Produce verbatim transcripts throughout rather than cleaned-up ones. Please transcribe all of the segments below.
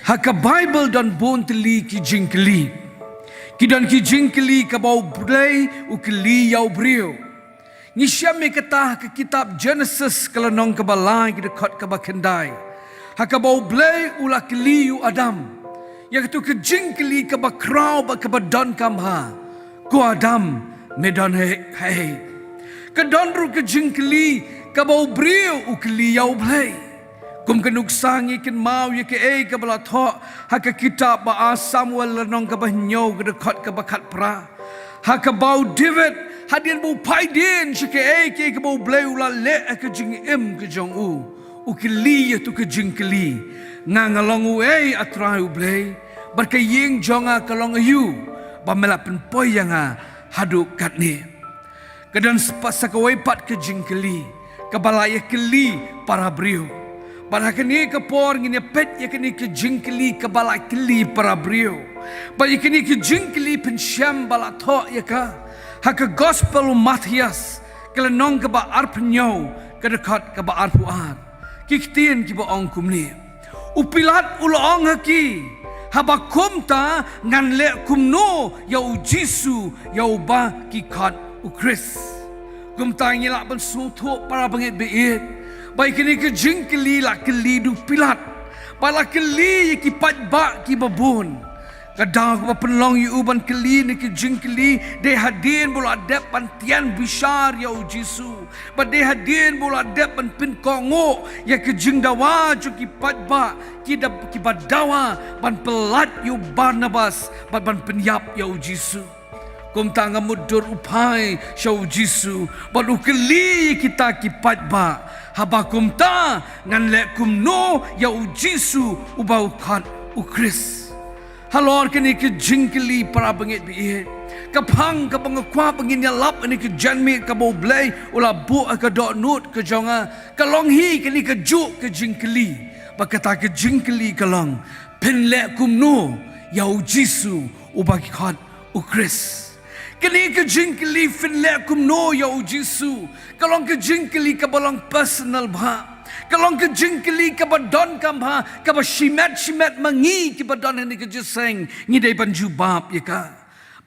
Ha ka Baibl don bun tylli ki jingkylli. Ki don ki jingkylli kaba U Blei u kylli ïa u briew. Ngi shem ïa kata ha ka kitab Jenesis ka lynnong kaba lai ka dkhot kaba khyndai. Ha kaba U Blei u la kylli ïa u Adam. Ïa katu ka jingkylli kaba khraw bad kaba donkam ha. Ko Adam, me don hei, hei. Ka don ruh ka jingkylli kaba u briew u kylli ïa U Blei. Kum ka nuksa ngi kynmaw ïa kaei kaba la thoh ha ka kitab ba ar Samuel lynnong kaba hynñiew ka dkhot kaba khatphra. Ha kaba u David hadien ba u phai dien sha kaei kaei kaba U Blei u la leh ha ka jingim ka jong u. U kylli ïa tu ka jingkylli. Nga nga long uei A Trai U Blei, bad ka ïing jong nga ka long aïu, ba me la pynpoi ïa nga haduh katne. Ka don sa kawei pat ka jingkylli kaba la ïa kylli para briew. Bad ha kane ka por ngin ïa peit ïa kane ka jingkylli kaba la kylli para briew. Bad ïa kane ka jingkylli phin shem ba la thoh ïa ka ha ka Gospel u Mathaios ka lynnong kaba arphew hynñiew ka dkhot kaba arphew ar. Ki ktien kiba ong kumne. U Pilat u la ong ha ki, haba kumta ngan leh kumno ïa u Jisu ïa uba ki khot u Khrist. Kumta ngi lah ban sngewthuh para bangeit baieit ba ïa kane ka jingkylli la kylli da u Pilat. Ba la kylli ïa ki paidbah kiba bun. Ka daw kaba pynlong ïa u ban kylli ïa kane ka jingkylli dei hadien ba u la dep ban tian bishar ïa u Jisu. Bad dei hadien ba u la dep ban pynkohnguh ïa ka jingdawa jong ki paidbah ki da, kiba dawa ban pyllait ïa u Barnabas bad ban pynïap ïa u Jisu. Kumta nga mutdur u phai sha u Jisu bad u kylli ïa kita ki paidbah, haba kumta ngan leh kumno ïa u Jisu uba u khot u Khrist. Halor kane ka jingkylli para bangeit baieit, ka phang kaba nga kwah ba ngin ïalap ha kane ka janmiet kaba U Blei u la buh ha ka dohnud ka jong nga, ka long hi kane kajuh ka jingkylli. Bad kata ka jingkylli ka long, phin leh kumno ïa u Jisu uba ki khot u Khrist. Kane ka jingkylli phin leh kumno ïa u Jisu ka long ka jingkylli kaba long personal bha. Ka long ka jingkylli kaba donkam bha, kaba shimet shimet ma ngi kiba don ha kane ka jingïaseng ngi dei ban jubab ïa ka.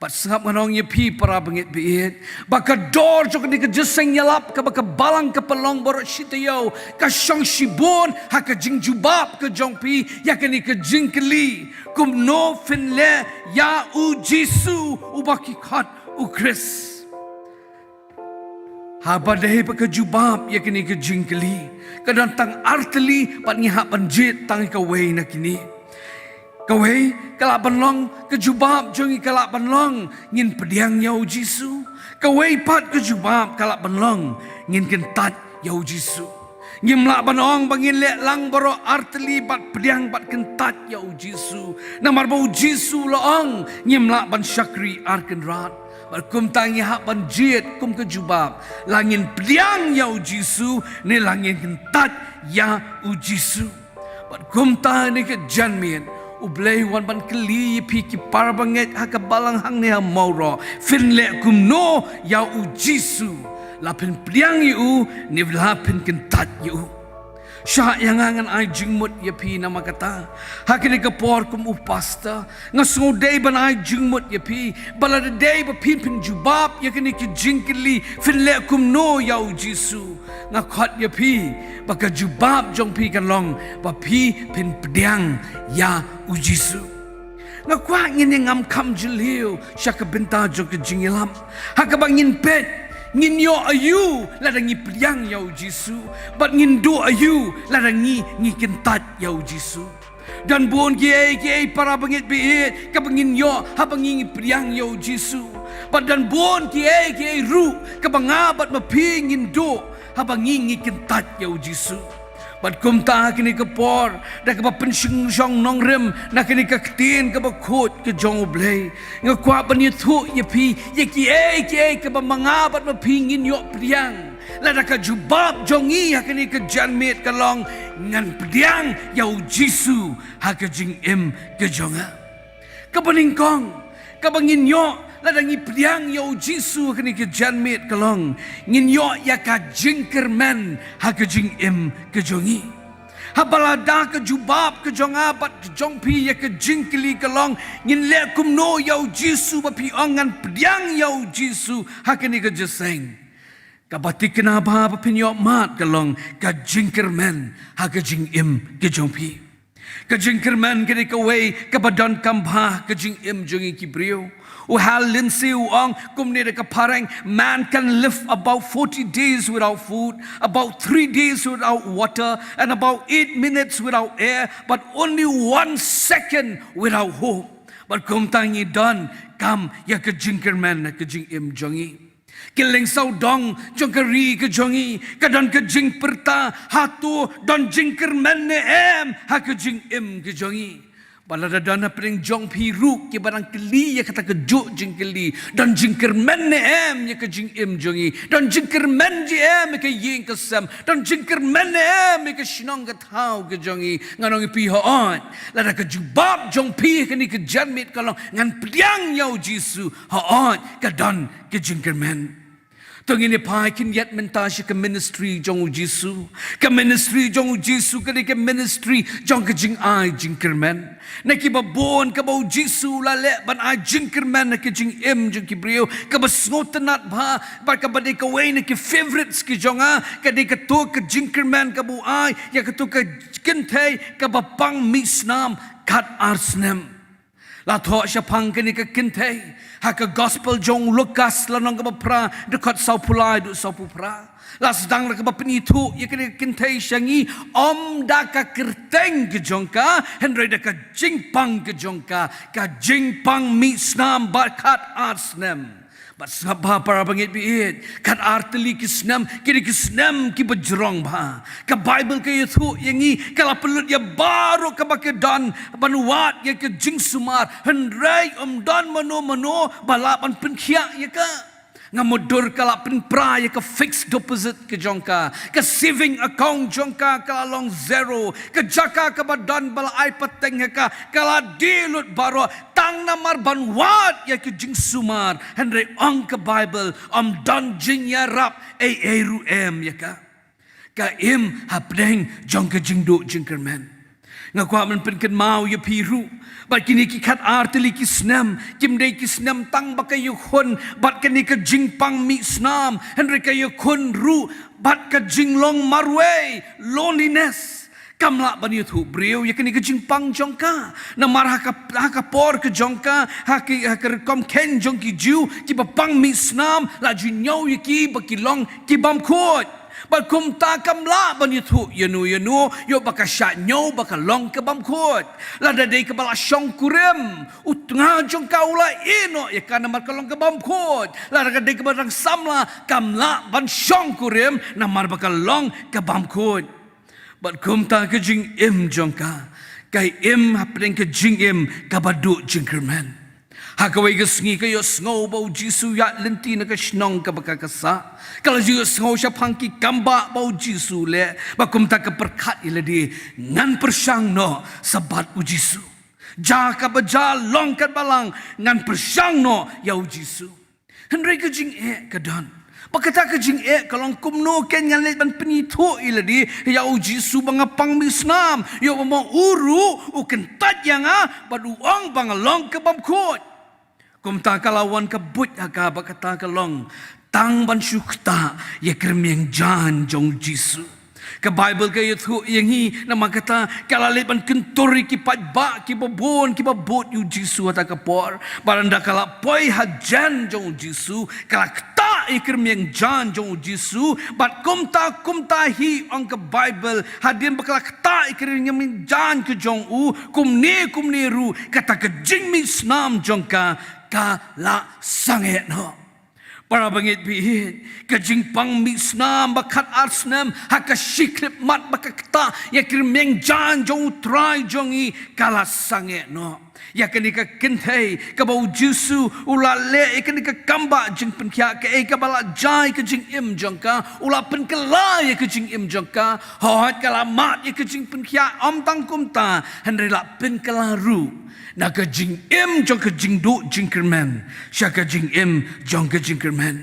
Bad sngap ngan ong ïa phi para bangeit baieit ba ka dor jong kane ka jingïaseng ïalap kaba ka balang ka pynlong baroh shi taïew ka shong shibun ha ka jingjubab ka jong phi ïa kane ka jingkylli. Kumno phin leh ïa u Jisu uba ki khot u Khrist. Haba dei ba ka jubab ïa kane ka jingkylli ka don tang ar tylli bad ngi hap ban jied tang ïa kawei na kine. Kawei ka lah ban long, ka jubab jong ngi ka lah ban long ngin pdiang ïa u Jisu. Kawei pat ka jubab ka lah ban long ngin kyntait ïa u Jisu. Ngim lah ban ong ba ngin leh lang baroh ar tylli bad pdiang bad kyntait ïa u Jisu. Namar ba u Jisu u la ong ngim lah ban shakri ar kynrad. Bad kumta ngi hap ban jied kum ka jubab, la ngin pdiang ïa u Jisu ne la ngin kyntait ïa u Jisu. Bad kumta ha kane ka janmiet U Blei u wan ban kylli ïa phi ki para bangeit ha ka balang hangne ha Mawroh, phin leh kumno ïa u Jisu? La phin pdiang ïa u ne la phin kyntait ïa u? Shah ïa nga ngan ai jingmut ïa phi namar kata. Ha kane ka por kum u pastor nga sngew dei ban ai jingmut ïa phi ba lada dei ba phin, phin jubab ïa kane ka jingkylli, phin leh kumno ïa u Jisu? Nga khot ïa phi ba ka jubab jong phi kan long ba phi phin pdiang ïa u Jisu. Nga kwah ngin ïa ngam kham jylliew sha ka bynta jong ka jingïalap ha kaba ngin peit ngin ïoh aïu lada ngi pdiang ïa u Jisu bad ngin duh aïu lada ngi, ngi kyntait ïa u Jisu. Don bun kiei kiei para bangeit baieit kaba ngin ïoh haba ngi, ngi pdiang ïa u Jisu. Bad don bun kiei kiei ruh kaba nga bad ma phi ngin duh haba ngi, ngi kyntait ïa u Jisu. Bad kumta ha kane ka por da kaba pynshongshong nongrim na kane ka ktien kaba khuid ka jong U Blei, nga kwah ban ïathuh ïa phi ïa kiei kiei kaba ma nga bad ma phi ngin ïoh pdiang lada ka jubab jong ngi ha kane ka janmiet ka long ngan pdiang ïa u Jisu ha ka jingim ka jong nga. Kaba nyngkong kaba ngin ïoh lada ngi pdiang ïa u Jisu ha kane ka janmiet ka long ngin ïoh ïa ka jingkyrmen ha ka jingim ka jong ngi. Haba lada ka jubab ka jong nga bad jong phi ïa ka jingkylli ka long, ngin leh kumno ïa u Jisu, ba phi ong ngan pdiang ïa u Jisu ha kane ka jingïaseng. Kaba thikna bha ba phin ïoh mad ka long ka jingkyrmen ha ka jingim ka jong phi. Ka jingkyrmen ka dei kawei kaba donkam bha ka jingim jong ngi ki briew. U Hal Lindsey u ong kumne da ka phareng: "Man can live about forty days without food, about three days without water, and about eight minutes without air, but only one second without hope." Bad kumta ngi donkam ïa ka jingkyrmen ha ka jingim jong ngi. Ki lyngsawdong jong ka ri ka jong ngi, ka don ka jingpyrta, hato don jingkyrmen ne em ha ka jingim ka jong ngi? Ba lada don hapdeng jong phi ruh kiba dang kylli ïa kata kajuh jingkylli, don jingkyrmen ne em ïa ka jingim jong ngi? Don jingkyrmen jong ngi em ïa ka ïing ka sem? Don jingkyrmen ne em ïa ka shnong ka thaw ka jong ngi? Ngan ong ïa phi, hooid. Lada ka jubab jong phi ha kane ka janmiet ka long ngan pdiang ïa u Jisu, hooid, ka don ka jingkyrmen. To ngin ïa phai khyndiat mynta sha ka ministry jong u Jisu. Ka ministry jong u Jisu ka dei ka ministry jong ka jingai jingkyrmen. Na kiba bun kaba u Jisu u la leh ban ai jingkyrmen ha ka jingim jong ki briew, kaba sngewtynnat bha, bad kaba dei kawei na ki favorites ki jong nga, ka dei kato ka jingkyrmen kaba u ai ïa kato ka kynthei kaba pang mih snam khat ar snem. La thoh shaphang kane ka kynthei ha ka Gospel jong u Lukas, lynnong kaba phra, dkhot sawphew lai haduh sawphew phra. La sdang da kaba pynithuh ïa kane ka kynthei sha ngi, ym da ka kyrteng ka jong ka, hynrei da ka jingpang ka jong ka, ka jingpang mih snam bad khat ar snem. Bad sngap bha para bangeit baieit, khat ar tylli ki snem, ki dei ki snem kiba jrong bha. Ka Baibl ka ïathuh ïa ngi, ka la pynlut ïa baroh kaba ka don ban wad ïa ka jingsumar, hynrei ym don mano mano ba lah ban pynkhiah ïa ka. Nga mutdur ka la pynpra ïa ka fixed deposit ka jong ka, ka saving account jong ka ka la long zero, ka jaka kaba don ba la ai pateng ha ka ka la die lut baroh, tang namar ban wad ïa ka jingsumar. Hynrei ong ka Baibl, ym don jingïarap ei ei ruh em ïa ka. Ka im hapdeng jong ka jingduh jingkyrmen. Nga kwah ban pynkynmaw ïa phi ruh ba kine ki khat ar tylli ki snem kim dei ki snem tang ba ka ïakhun bad kane ka jingpang mih snam, hynrei ka ïakhun ruh bad ka jinglong marwei, loneliness. Kam lah ban ïathuh briew ïa kane ka jingpang jong ka. Namar ha ka, ha ka por ka jong ka, ha ki, ha ka rukom kheiñ jong ki Jiw, kiba pang mih snam la ju ñiew ïa ki ba ki long ki bymkhuid. Bad kumta kam lah ban ïathuh ïano ïano ïoh ba ka shah ñiew ba ka long ka bymkhuid. Lada dei kaba la shongkurim, u tnga jong ka u la ïeh noh ïa ka namar ka long ka bymkhuid. Lada ka dei kaba dang samla, kam lah ban shongkurim namar ba ka long ka bymkhuid. Bad kumta ka jingim jong ka ka im hapdeng ka jingim kaba duh jingkyrmen. Ha kawei ka sngi ka ïohsngew ba u Jisu ïaid lynti na ka shnong kaba ka ka sah. Ka la ju ïohsngew shaphang ki kambah ba u Jisu u leh, bad kumta ka pyrkhat ïa lade, ngan pyrshang noh sa bad u Jisu. Jia kaba jia, long katba lang, ngan pyrshang noh ïa u Jisu. Hynrei ka jingeh ka don. Bad kata ka jingeh ka long, kumno kein ngan leit ban pynithuh ïa lade ïa u Jisu ba nga pang mih snam, ïoh ba ma u ruh u kyntait ïa nga bad u ong ba nga long ka bymkhuid. Kumta ka la wan ka buit ha ka ba kata ka long tang ban shu ktah ïa ka rmiang jaiñ jong u Jisu. Ka Baibl ka ïathuh ïa ngi namar kata ka la leit ban kyntur ïa ki paidbah kiba bun kiba bud ïa u Jisu ha kata ka por. Bad ynda ka la poi hajan jong u Jisu ka la ktah ïa ka rmiang jaiñ jong u Jisu. Bad kumta kumta hi, ong ka Baibl, hadien ba ka la ktah ïa ka rmiang jaiñ ka jong u, kumne kumne ruh kata ka jingmih snam jong ka ka la sangeh noh. Para bangeit baieit, ka jingpang mih snam ba khat ar snem ha ka shi khyllipmat ba ka ktah ïa ka rmiang jaiñ jong u Trai jong ngi ka la sangeh noh. Ïa kane ka kynthei kaba u Jisu u la leh ïa kane ka kambah jingpynkhiah, kaei kaba la jia ïa ka jingim jong ka, u la pynkylla ïa ka jingim jong ka. Hooid, ka la mad ïa ka jingpynkhiah, ym tang kumta, hynrei la pynkylla ruh na ka jingim jong ka jingduh jingkyrmen sha ka jingim jong ka jingkyrmen.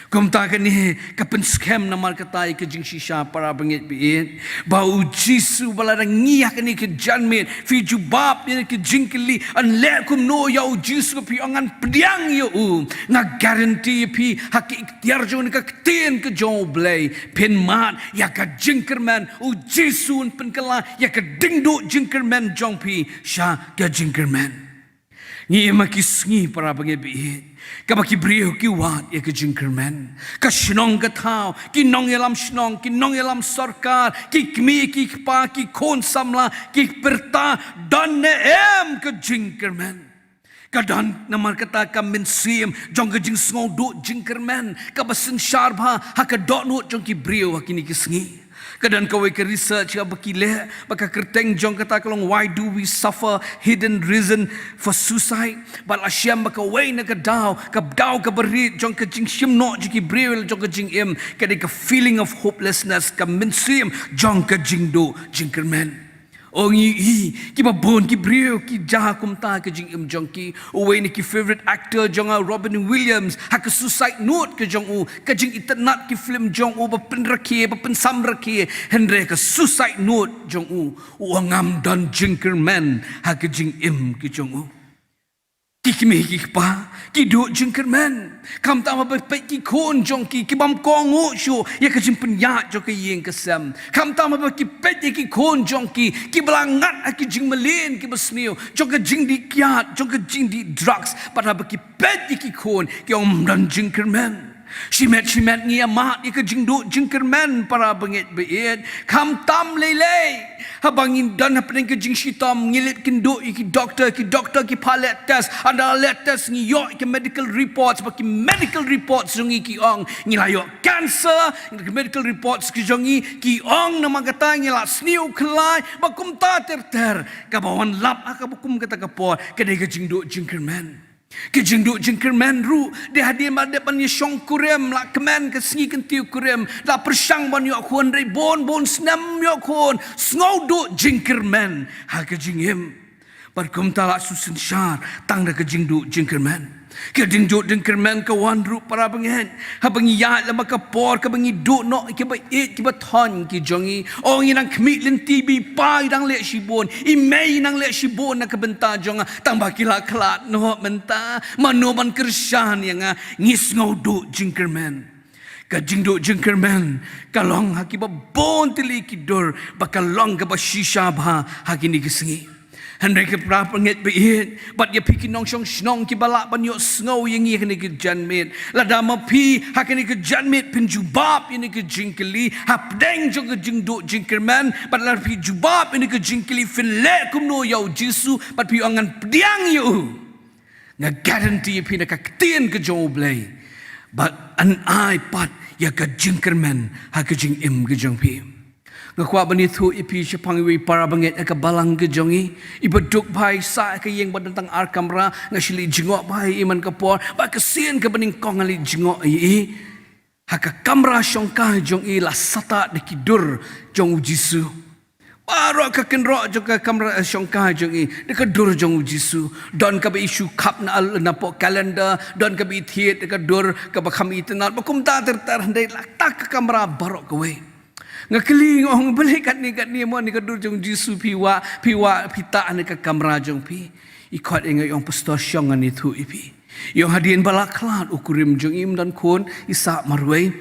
Kumta kane ka pynskhem namar kata ïa ka jingshisha para bangeit baieit. Ba u Jisu ba lada ngi ha kane ka janmiet phi jubab ïa ka jingkylli, yn leh kumno ïa u Jisu, phi ong ngan pdiang ïa u. Nga guarantee ïa phi ha ka iktiar jong ka ktien ka jong u Blei, phin mad ïa ka jingkyrmen. U Jisu un pynkylla ïa ka jingduh jingkyrmen jong phi sha ka jingkyrmen. Ngi im ha ki sngi para bangeit baieit kaba ki briew ki wad ïa ka jingkyrmen. Ka shnong ka thaw, ki nongïalam shnong, ki nongïalam sorkar, ki kmie ki kpa, ki khun samla, ki pyrta, don ne em ka jingkyrmen? Ka don namar kata ka mynsiem jong ka jingsngewduh jingkyrmen kaba synshar bha ha ka dohnud jong ki briew ha kine ki sngi. Ka don kawei ka research kaba ki leh, ba ka kyrteng jong kata ka long Why Do We Suffer? Hidden Reason for Suicide. Bad la shem ba kawei na ka daw, ka daw kaba rit jong ka jingshim noh jong ki briew jong ka jingim, ka dei ka feeling of hopelessness, ka mynsiem jong ka jingduh jingkyrmen. Ong i, i, kiba bun ki briew ki jia kumta ka jingim jong ki. Uwei na ki favourite actor jong nga, Robin Williams, ha ka suicide note ka jong u, ka jingitynnad ki film jong u ba pynrakhe, ba pynsam rakhe, hynrei ka suicide note jong u, u ong ngam don jingkyrmen ha ka jingim ka jong u. Ki kmie ki kpa ki duh jingkyrmen. Khamtam haba peit ki khun jong ki, ki bym kohnguh shuh ïa ka jingpynïaid jong ka ïing ka sem. Khamtam haba ki peit ïa ki khun jong ki, kiba la ngat ha ki jingmlien kiba sniew jong ka jingdih kiad, jong ka jingdih drugs. Bad haba ki peit ïa ki khun, ki ong ym don jingkyrmen. Shimet shimet ngi ïa mad ïa ka jingduh jingkyrmen para bangeit baieit. Khamtam lei lei haba ngi don hapdeng ka jingshitom, ngi leit kynduh ïa ki doktor, ki doktor ki pha leh test. Ynda leh test ngi ïoh ïa ki medical reports, ba ki medical reports jong ngi ki ong ngi la ïoh cancer. Ki medical reports ki jong ngi ki ong namar kata ngi la sniew khlaiñ, ba kumta ter ter. Kaba wan lap ha kaba kum kata ka por ka dei ka jingduh jingkyrmen. Ka jingduh jingkyrmen ruh dei hadien ba dep ban ïashong kurim, la kmen ka sngi kyntiew kurim, la pyrshang ban ïoh khun, hynrei bun bun snem ym ïoh khun. Sngewduh jingkyrmen ha ka jingim. Bad kumta la shu synshar tang da ka jingduh jingkyrmen. Ka jingduh jingkyrmen ka wan ruh para bangeit haba ngi ïaid lem ha ka por kaba ngi duh noh ïa kiba ïeit kiba thoiñ ki jong ngi. Ong i nang khmih lynti, i pa i dang leh shibun, i mei i nang leh shibun na ka bynta jong nga, tang ba ki la khlad noh mynta. Mano ban kyrshan ïa nga? Ngi sngewduh jingkyrmen. Ka jingduh jingkyrmen ka long ha kiba bun tylli ki dur, ba ka long kaba shisha bha ha kine ki sngi. Hynrei ko para bangeit baieit, bad ïa phi ki nongshong shnong kiba lah ban ïohsngew ïa ngi ha kane ka janmiet, lada ma phi ha kane ka janmiet phin jubab ïa kane ka jingkylli hapdeng jong ka jingduh jingkyrmen, bad lada phi jubab ïa kane ka jingkylli phin leh kumno ïa u Jisu, bad phi ong ngan pdiang ïa u, nga guarantee ïa phi na ka ktien ka jong u Blei ba yn ai pat ïa ka jingkyrmen ha ka jingim ka jong phi. Nga kwah ban ïathuh ïa phi shaphang iwei i para bangeit ha ka balang ka jong i, iba duk bha i sah ha ka ïing ba don tang ar kamra. Nga shu leit jngoh bha ïa i man ka por, ba ka sien kaba nyngkong nga leit jngoh ïa i. Ha ka kamra shongkai jong i la sata da ki dur jong u Jisu. Baroh ka kynroh jong ka kamra, eh, shongkai jong i da ka dur jong u Jisu. Don kaba i shu khap na al-, napoh calendar, don kaba i thied da ka dur kaba kham itynnad, ba kumta ter ter, hynrei la tak ka kamra baroh kawei. Nga kylli, nga ong balei katne katne mo, ne ka dur jong u Jisu phi wah, phi wah, phi tah ha kane ka kamra jong phi. I khot ïa nga, i ong, Pastor, shong ngan ïathuh ïa phi. I ong hadien ba la khlad u kurim jong i, ym don khun, i sah marwei.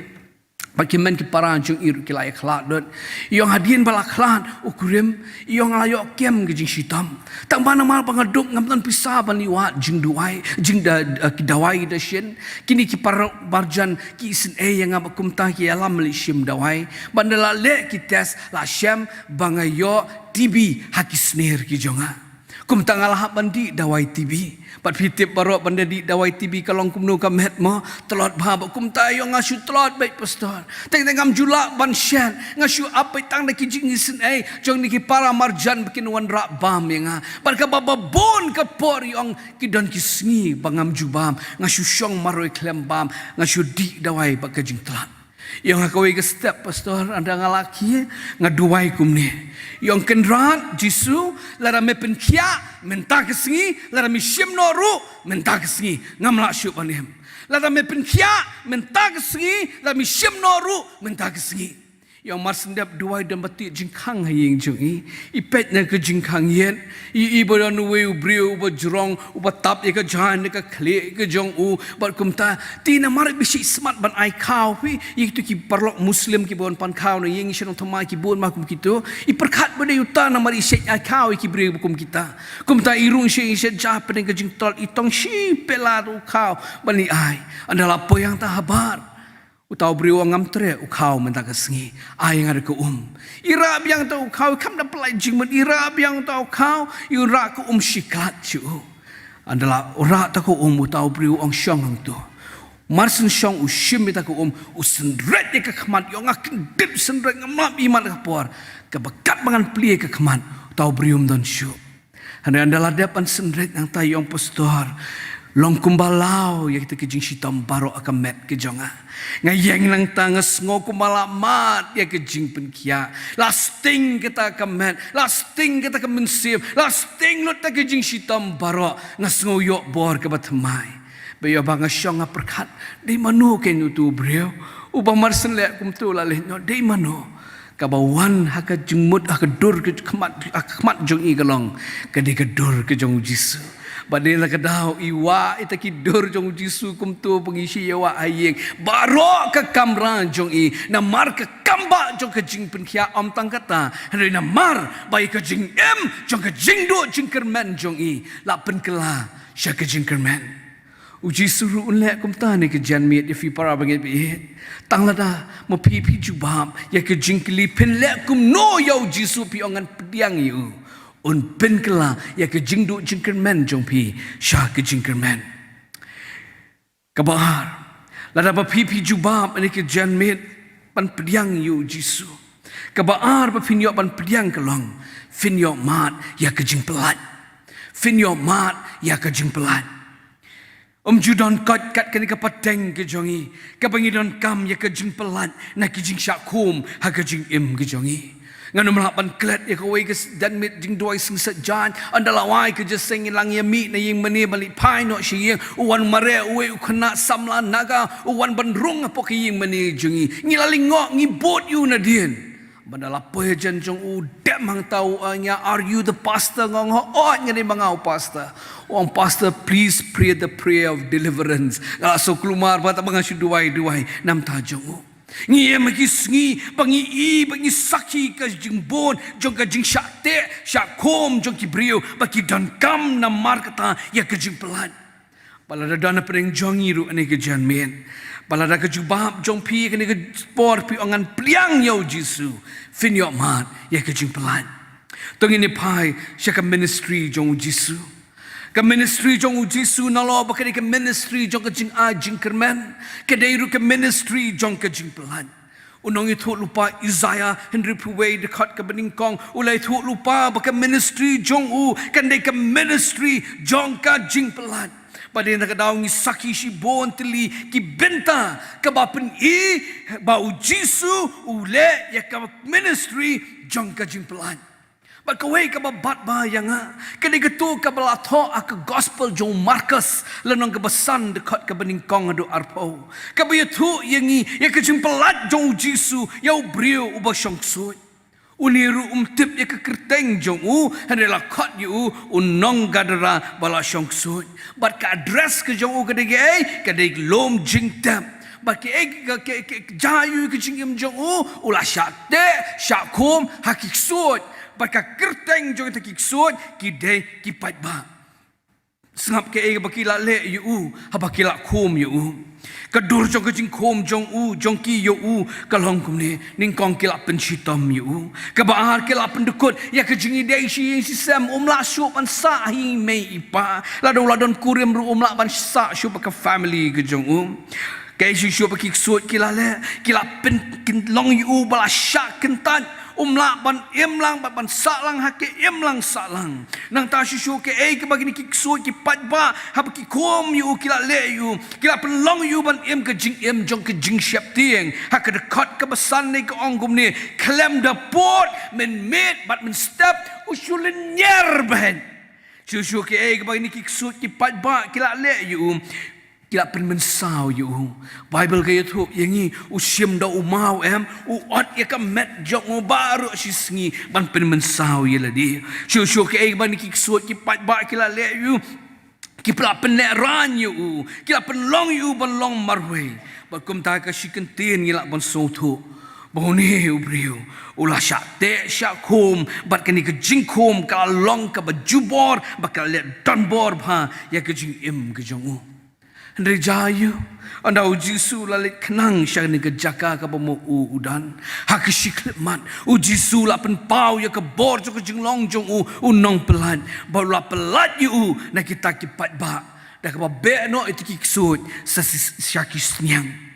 Bad ki hynmen ki para jong i ruh ki la ïa khlad lut. I ong hadien ba la khlad u kurim, i ong nga la ïoh kem ka jingshitom. Tang ba namar ba nga duk ngam don pisa ban ïa wad jingduwai, jing da, da, ki dawai dashin. Kine ki para marjan ki isynei ïa nga ba kumta ki ïalam leit shim dawai. Bad ynda la leh ki test la shem ba nga ïoh T B ha ki snier ki jong nga. Kumta nga la hap ban dih dawai T B. Bad phi tip baroh ba ynda dih dawai T B ka long kumno ka met mo, tlot bha. Bad kumta i ong nga shu tlot beit, Pastor. Teng teng ngam ju lah ban shet, nga shu ap beit tang da ki jingisynei jong kine ki para marjan ba kin wanrah bam ïa nga. Bad kaba bun ka por i ong ki don ki sngi ba ngam ju bam, nga shu shong marwei khlem bam, nga shu dih dawai bad ka jingtlot. I ong ha kawei ka step, Pastor, ynda nga la khie nga duwai kumne. I ong Kynrad Jisu, lada me pynkhiah mynta ka sngi, lada me shim noh ruh mynta ka sngi, ngam lah shuh ban im. Lada me pynkhiah mynta ka sngi, lada me shim noh ruh mynta ka sngi. Ïa u Marsien Dep duwai don ba tih jingkhang ha ïing jong i. I peit na ka jingkhang ïit. I, i ba don uwei u briew uba jrong, uba tap ïa ka jaiñ na ka khlieh ka jong u. Bad kumta, te namar i bishih smat ban ai khaw phi ïa kito ki paralok Muslim kiba wan pan khaw na ïing sha nongthymmai kiba bun ma kum kito. I pyrkhat ba dei uta namar i shait ai khaw ïa ki briew ba kum kita. Kumta i rung sha ïing sha jaka pdeng ka jingtlot, i tong shi pela u khaw ban i ai. Ynda la poi hangta habar, uta u briew u ong ngam treh u khaw mynta ka sngi. Ai nga da ka um. I rah biang uta u khaw, i kham da pyllait jingmut, i rah biang uta u khaw, i rah ka um shikatdei sha u. Ynda la rah uta ka um, uta u briew u ong shong hangto. Marsien shong, u shim ïa uta ka um, u synreit ïa ka khmat, u ong nga kyndit synreit, ngam lap i man ka por. Kaba katba ngan plie ïa ka khmat, uta u briew um don shuh. Hynrei ynda la dep ban synreit nangta, u ong pastor, long kumba law ïa kita ki jingshitom baroh ha ka met ka jong nga. Nga ïeng nangta nga sngew kumba la mad ïa ka jingpynkhiah. La sting kata ka met, la sting kata ka mynsiem, la sting lut kata ka jingshitom baroh. Nga sngew ïoh bor kaba thymmai. Bad ïa ba nga shong nga pyrkhat, dei mano kane utu u briew uba Marsien leh kumto, la leh noh, dei mano? Kaba wan ha ka jingmut, ha ka dur ka khmat, ha ka khmat jong i ka long, ka dei ka dur ka jong u Jisu. Bad dei la ka daw i wah ïa kita ki dur jong u Jisu kumto, ba ngi shu ïa wah ha ïing. Baroh ka kamra jong i, namar ka kam ba jong ka jingpynkhiah, ym tang kata, hynrei namar ba ïa ka jingim jong ka jingduh jingkyrmen jong i la pynkylla sha ka jingkyrmen. U Jisu ruh un leh kumta ne ka janmiet ïa phi para bangeit baieit. Tang lada ma phi phi jubab ïa ka jingkylli, phin leh kumno ïa u Jisu, phi ong ngan pdiang ïa u, un pynkylla ïa ka jingduh jingkyrmen jong phi sha ka jingkyrmen. Kaba ar, lada ma phi phi jubab ne ka janmiet ban pdiang ïa u Jisu, kaba ar ba phin ïoh ban pdiang ka long, phin ïoh mad ïa ka jingpyllait. Phin ïoh mad ïa ka jingpyllait. Ym ju don koit kat kane ka pateng ka jong i, kaba ngi donkam ïa ka jingpyllait na ki jingshah khum ha ka jingim ka jong i. Ngan ym lah ban klet ïa kawei ka s-, janmiet jingduwai sngewsih jaiñ, ynda la wai ka jingïaseng, ngi la ïa mih na ïing mane ban leit phai noh sha ïing, u wan mareh uwei u khynnah samla Naga, u wan ban rung hapoh ka ïing mane jong i. Ngi la lyngngoh, ngi bud ïa u nadien. Bad ynda la poi hajan jong u, dep hangta u ong ïa nga, "Are you the pastor?" Nga ong, "Hooid, nga dei ma nga u pastor." U ong, "Pastor, please pray the prayer of deliverance." Nga la sngewkhlem mar ba ta ba nga shu duwai duwai na bynta jong u. Ngi ïa ma ki sngi ba ngi i, ba ngi sakhi ka jingbun jong ka jingshah teh shah khum jong ki briew, ba ki donkam namar kata ïa ka jingpyllait. Ba lada don hapdeng jong ngi ruh kane ka janmiet, ba lada ka jubab jong phi kane ka por phi ong ngan pdiang ïa u Jisu, phin ïoh mad ïa ka jingpyllait. To ngin ïa phai sha ka ministry jong u Jisu. Ka ministry jong u Jisu, nalor ba ka dei ka ministry jong ka jingai jingkyrmen, ka dei ruh ka ministry jong ka jingpyllait. U nongïathuhlypa Isaiah hynriewphew wei, dkhot kaba nyngkong, u la ïathuhlypa ba ka ministry jong u kan dei ka ministry jong ka jingpyllait. Bad dei na ka daw ngi sakhi shibun tylli ki bynta kaba pyni ba u Jisu u leh ïa ka ministry jong ka jingpyllait. Bad kawei kaba bat ba ïa nga, ka dei kato kaba la thoh ha ka gospel jong u Markos, lynnong kaba san, dkhot kaba nyngkong haduh arphew, kaba ïathuh ïa ngi ïa ka jingpyllait jong u Jisu ïa u briew uba shongksuid. Une ruh um tip ïa ka kyrteng jong u, hynrei la khot ïa u u nong Gadara ba la shongksuid. Bad ka address ka jong u ka dei kaei? Ka dei lum jingtep. Bad kaei ka, ka, ka, ka jia ïa u ka jingim jong u? U la shah teh shah khum ha ki ksuid. Bad ka kyrteng jong kita ki ksuid ki dei ki paidbah. Sngap kaei ba ki la leh ïa u haba ki la khum ïa u. Ka dur jong ka jingkhum jong u, jong ki ïa u, ka long kumne, nyngkong ki la pynshitom ïa u. Kaba ar, ki la pyndkut ïa ka jingïadei shi ïing shi sem, um lah shuh ban sah ha i mei i pa. Lada u la don kurim ruh um lah ban sah shuh bad ka family ka jong u. Kaei shuh shuh ba ki ksuid ki la leh, ki la pyn-, pynlong ïa u ba la shah kyntait, um lah ban im lang bad ban sah lang ha ka im lang sah lang. Nangta shuh shuh kaei kaba kine ki ksuid ki paidbah haba ki khum ïa u ki la leh ïa u, ki la pynlong ïa u ban im ka jingim jong ka jingsheptieng. Ha ka dkhot kaba san ne ka ong kumne, khlem da pud mynmiet bad mynstep u shu lynñiar beit. Shuh shuh kaei kaba kine ki ksuid ki paidbah ki la leh ïa u, Ki la pynmynsaw ïa u. Baibl ka ïathuh ïa ngi, u shim da u maw em, u ot ïa ka met jong u baroh shi sngi ban pynmynsaw ïa lade. Shuh shuh kaei ba kine ki ksuid ki paidbah ki la leh ïa u, ki la pynlehrain ïa u, ki la pynlong ïa u ban long marwei. Bad kumta ka shi kyntien ngi lah ban sngewthuh ba une u briew u la shah teh shah khum, bad kane ka jingkhum ka la long kaba jubor bad ka la leh donbor bha ïa ka jingim ka jong u. Hynrei jia ïa u, ynda u Jisu u la leit khnang sha kane ka jaka kaba ma u u don, ha ka shi khyllipmat u Jisu u la pynpaw ïa ka bor jong ka jinglong jong u, u nongpyllait, bad u la pyllait ïa u na kita ki paidbah da kaba beh noh ïa kita ki ksuid sha, sha ki sniang.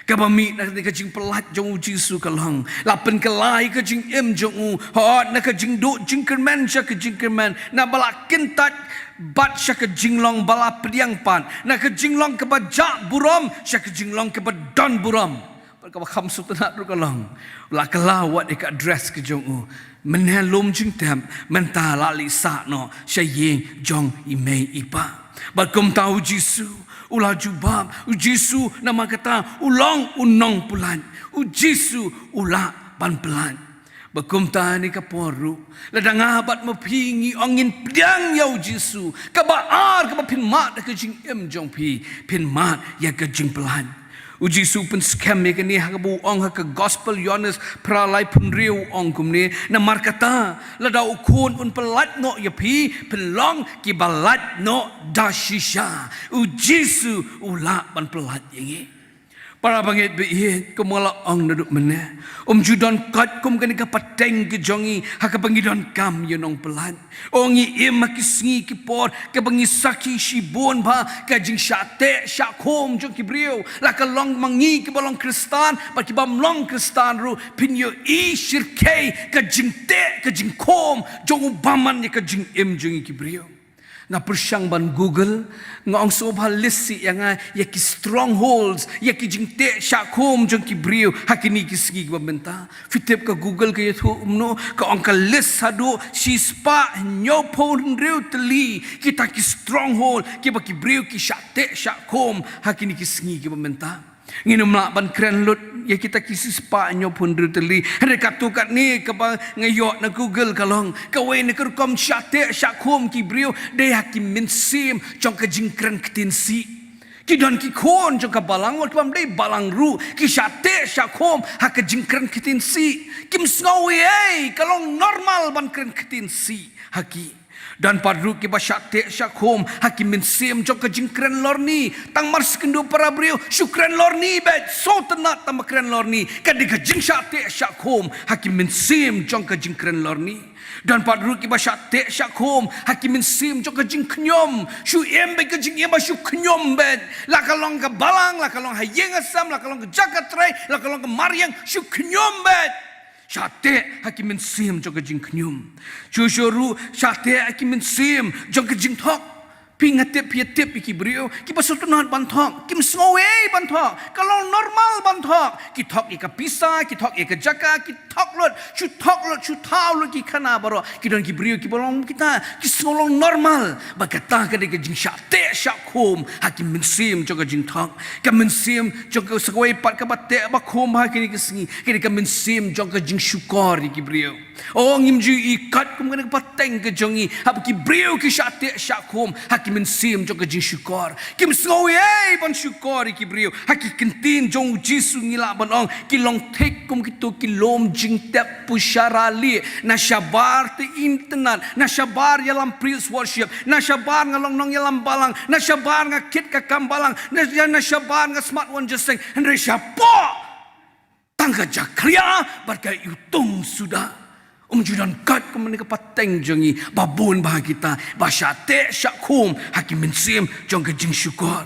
Kaba mih na ka jingpyllait jong u Jisu ka long, la pynkylla ïa ka jingim jong u, hooid, na ka jingduh jingkyrmen sha ka jingkyrmen, na ba la kyntait bad sha ka jinglong ba la pdiang pat, na ka jinglong kaba jah burom sha ka jinglong kaba don burom. Bad kaba kham sngewtynnat ruh ka long, la kylla wat ïa ka address ka jong u. Mynne lum jingtep, mynta la leit sah noh sha ïing jong i mei i pa. Bad kumta u Jisu u la jubab, u Jisu namar kata u long u nongpyllait, u Jisu u lah ban pyllait. Bad kumta ha kane ka por ruh, lada nga bad ma phi ngi ong ngin pdiang ïa u Jisu, kaba ar kaba phin mad da ka jingim jong phi, phin mad ïa ka jingpyllait. U Jisu u pynskhem ïa kane ha kaba u ong ha ka Gospel Ïohannes phra laiphew hynriew, u ong kumne: Namar kata, lada u Khun un pyllait noh ïa phi, phin long kiba lait noh da shisha. U Jisu u lah ban pyllait ïa ngi. Para bangeit ba ïeit, kumba la ong naduh mynne, um ju don koit kum kane ka pateng ka jong ngi ha kaba ngi donkam ïa u nongpyllait. O, ngi im ha ki sngi ki por kaba ngi sakhi shibun bha ka jingshah teh shah khum jong ki briew. La ka long ma ngi kiba long Khristan bad ki bym long Khristan ruh, phin ïohi shyrkhei ka jingteh ka jingkhum jong u bymman ïa ka jingim jong ngi ki briew. Nga pyrshang ban Google, nga ong sngewbha list sih ïa nga ïa ki strongholds, ïa ki jingteh shah khum jong ki briew ha kine ki sngi kiba mynta. Phi tip ka Google ka ïathuh kumno? Ka ong ka list haduh shispah hynñiewphew hynriew tylli kita ki stronghold kiba ki briew ki shah teh shah khum ha kine ki sngi kiba mynta. Ngin ym lah ban kren lut ïa kita ki shispah hynñiewphew hynriew tylli. Hynrei katto katne kaba nga ïoh na Google ka long, kawei na ka rukom shah teh shah khum ki briew dei ha ki mynsiem jong ka jingkren ktien sih. Ki don ki khun jong ka balang, wat ki bym dei balang ruh, ki shah teh shah khum ha ka jingkren ktien sih. Kim sngew ei ei, ka long normal ban kren ktien sih ha ki. Don pat ruh kiba shah teh shah khum ha ki mynsiem jong ka jingkren lorni. Tang mar shu kynduh para briew, shu kren lorni beit, sngewtynnat tang ba kren lorni. Ka dei ka jingshah teh shah khum ha ki mynsiem jong ka jingkren lorni. Don pat ruh kiba shah teh shah khum ha ki mynsiem jong ka jingkhñium. Shu im beit ka jingim ba shu khñium beit. La ka long ka balang, la ka long ha ïing ha sem, la ka long ka jaka trei, la ka long ka mariang, shu khñium beit. Shah teh ha ki mynsiem jong ka jingkhñium. Shuh shuh ruh shah teh ha ki mynsiem jong ka jingthok. Phi, nga tip phi ïa tip ïa ki briew kiba sngewtynnat ban thok, kim sngew ei ban thok, ka long normal ban thok. Ki thok ïa ka pisa, ki thok ïa ka jaka, ki thok lut, shu thok lut, shu thaw lut ki khana baroh. Ki don ki briew kiba long kita, ki sngew long normal. Bad kata ka dei ka jingshah teh shah khum ha ki mynsiem jong ka jingthok. Ka mynsiem jong ka, sa kawei pat kaba teh ba khum ha kine ki sngi, ka dei ka mynsiem jong ka jingshukor ïa ki briew. O, ngim ju ïohi kat kum kane ka pateng ka jong ngi haba ki briew ki shah teh shah khum ha ki mynsiem jong ka jingshukor. Kim sngew ei ban shukor ïa ki briew. Ha ki ktien jong u Jisu ngi lah ban ong ki long thik kum kito ki lum jingtep pushara lieh, na shabar te internet, na shabar ïalam praise worship, na shabar nga long nongïalam balang, na shabar nga kit ka kam balang, na, na shabar nga smat wan jingïaseng. Hynrei shapoh tang ka jakhlia bad ka iwtung suda. Um ju don kat kum kane ka pateng jong ngi, ba bun ba kita ba shah teh shah khum ha ki mynsiem jong ka jingshukor.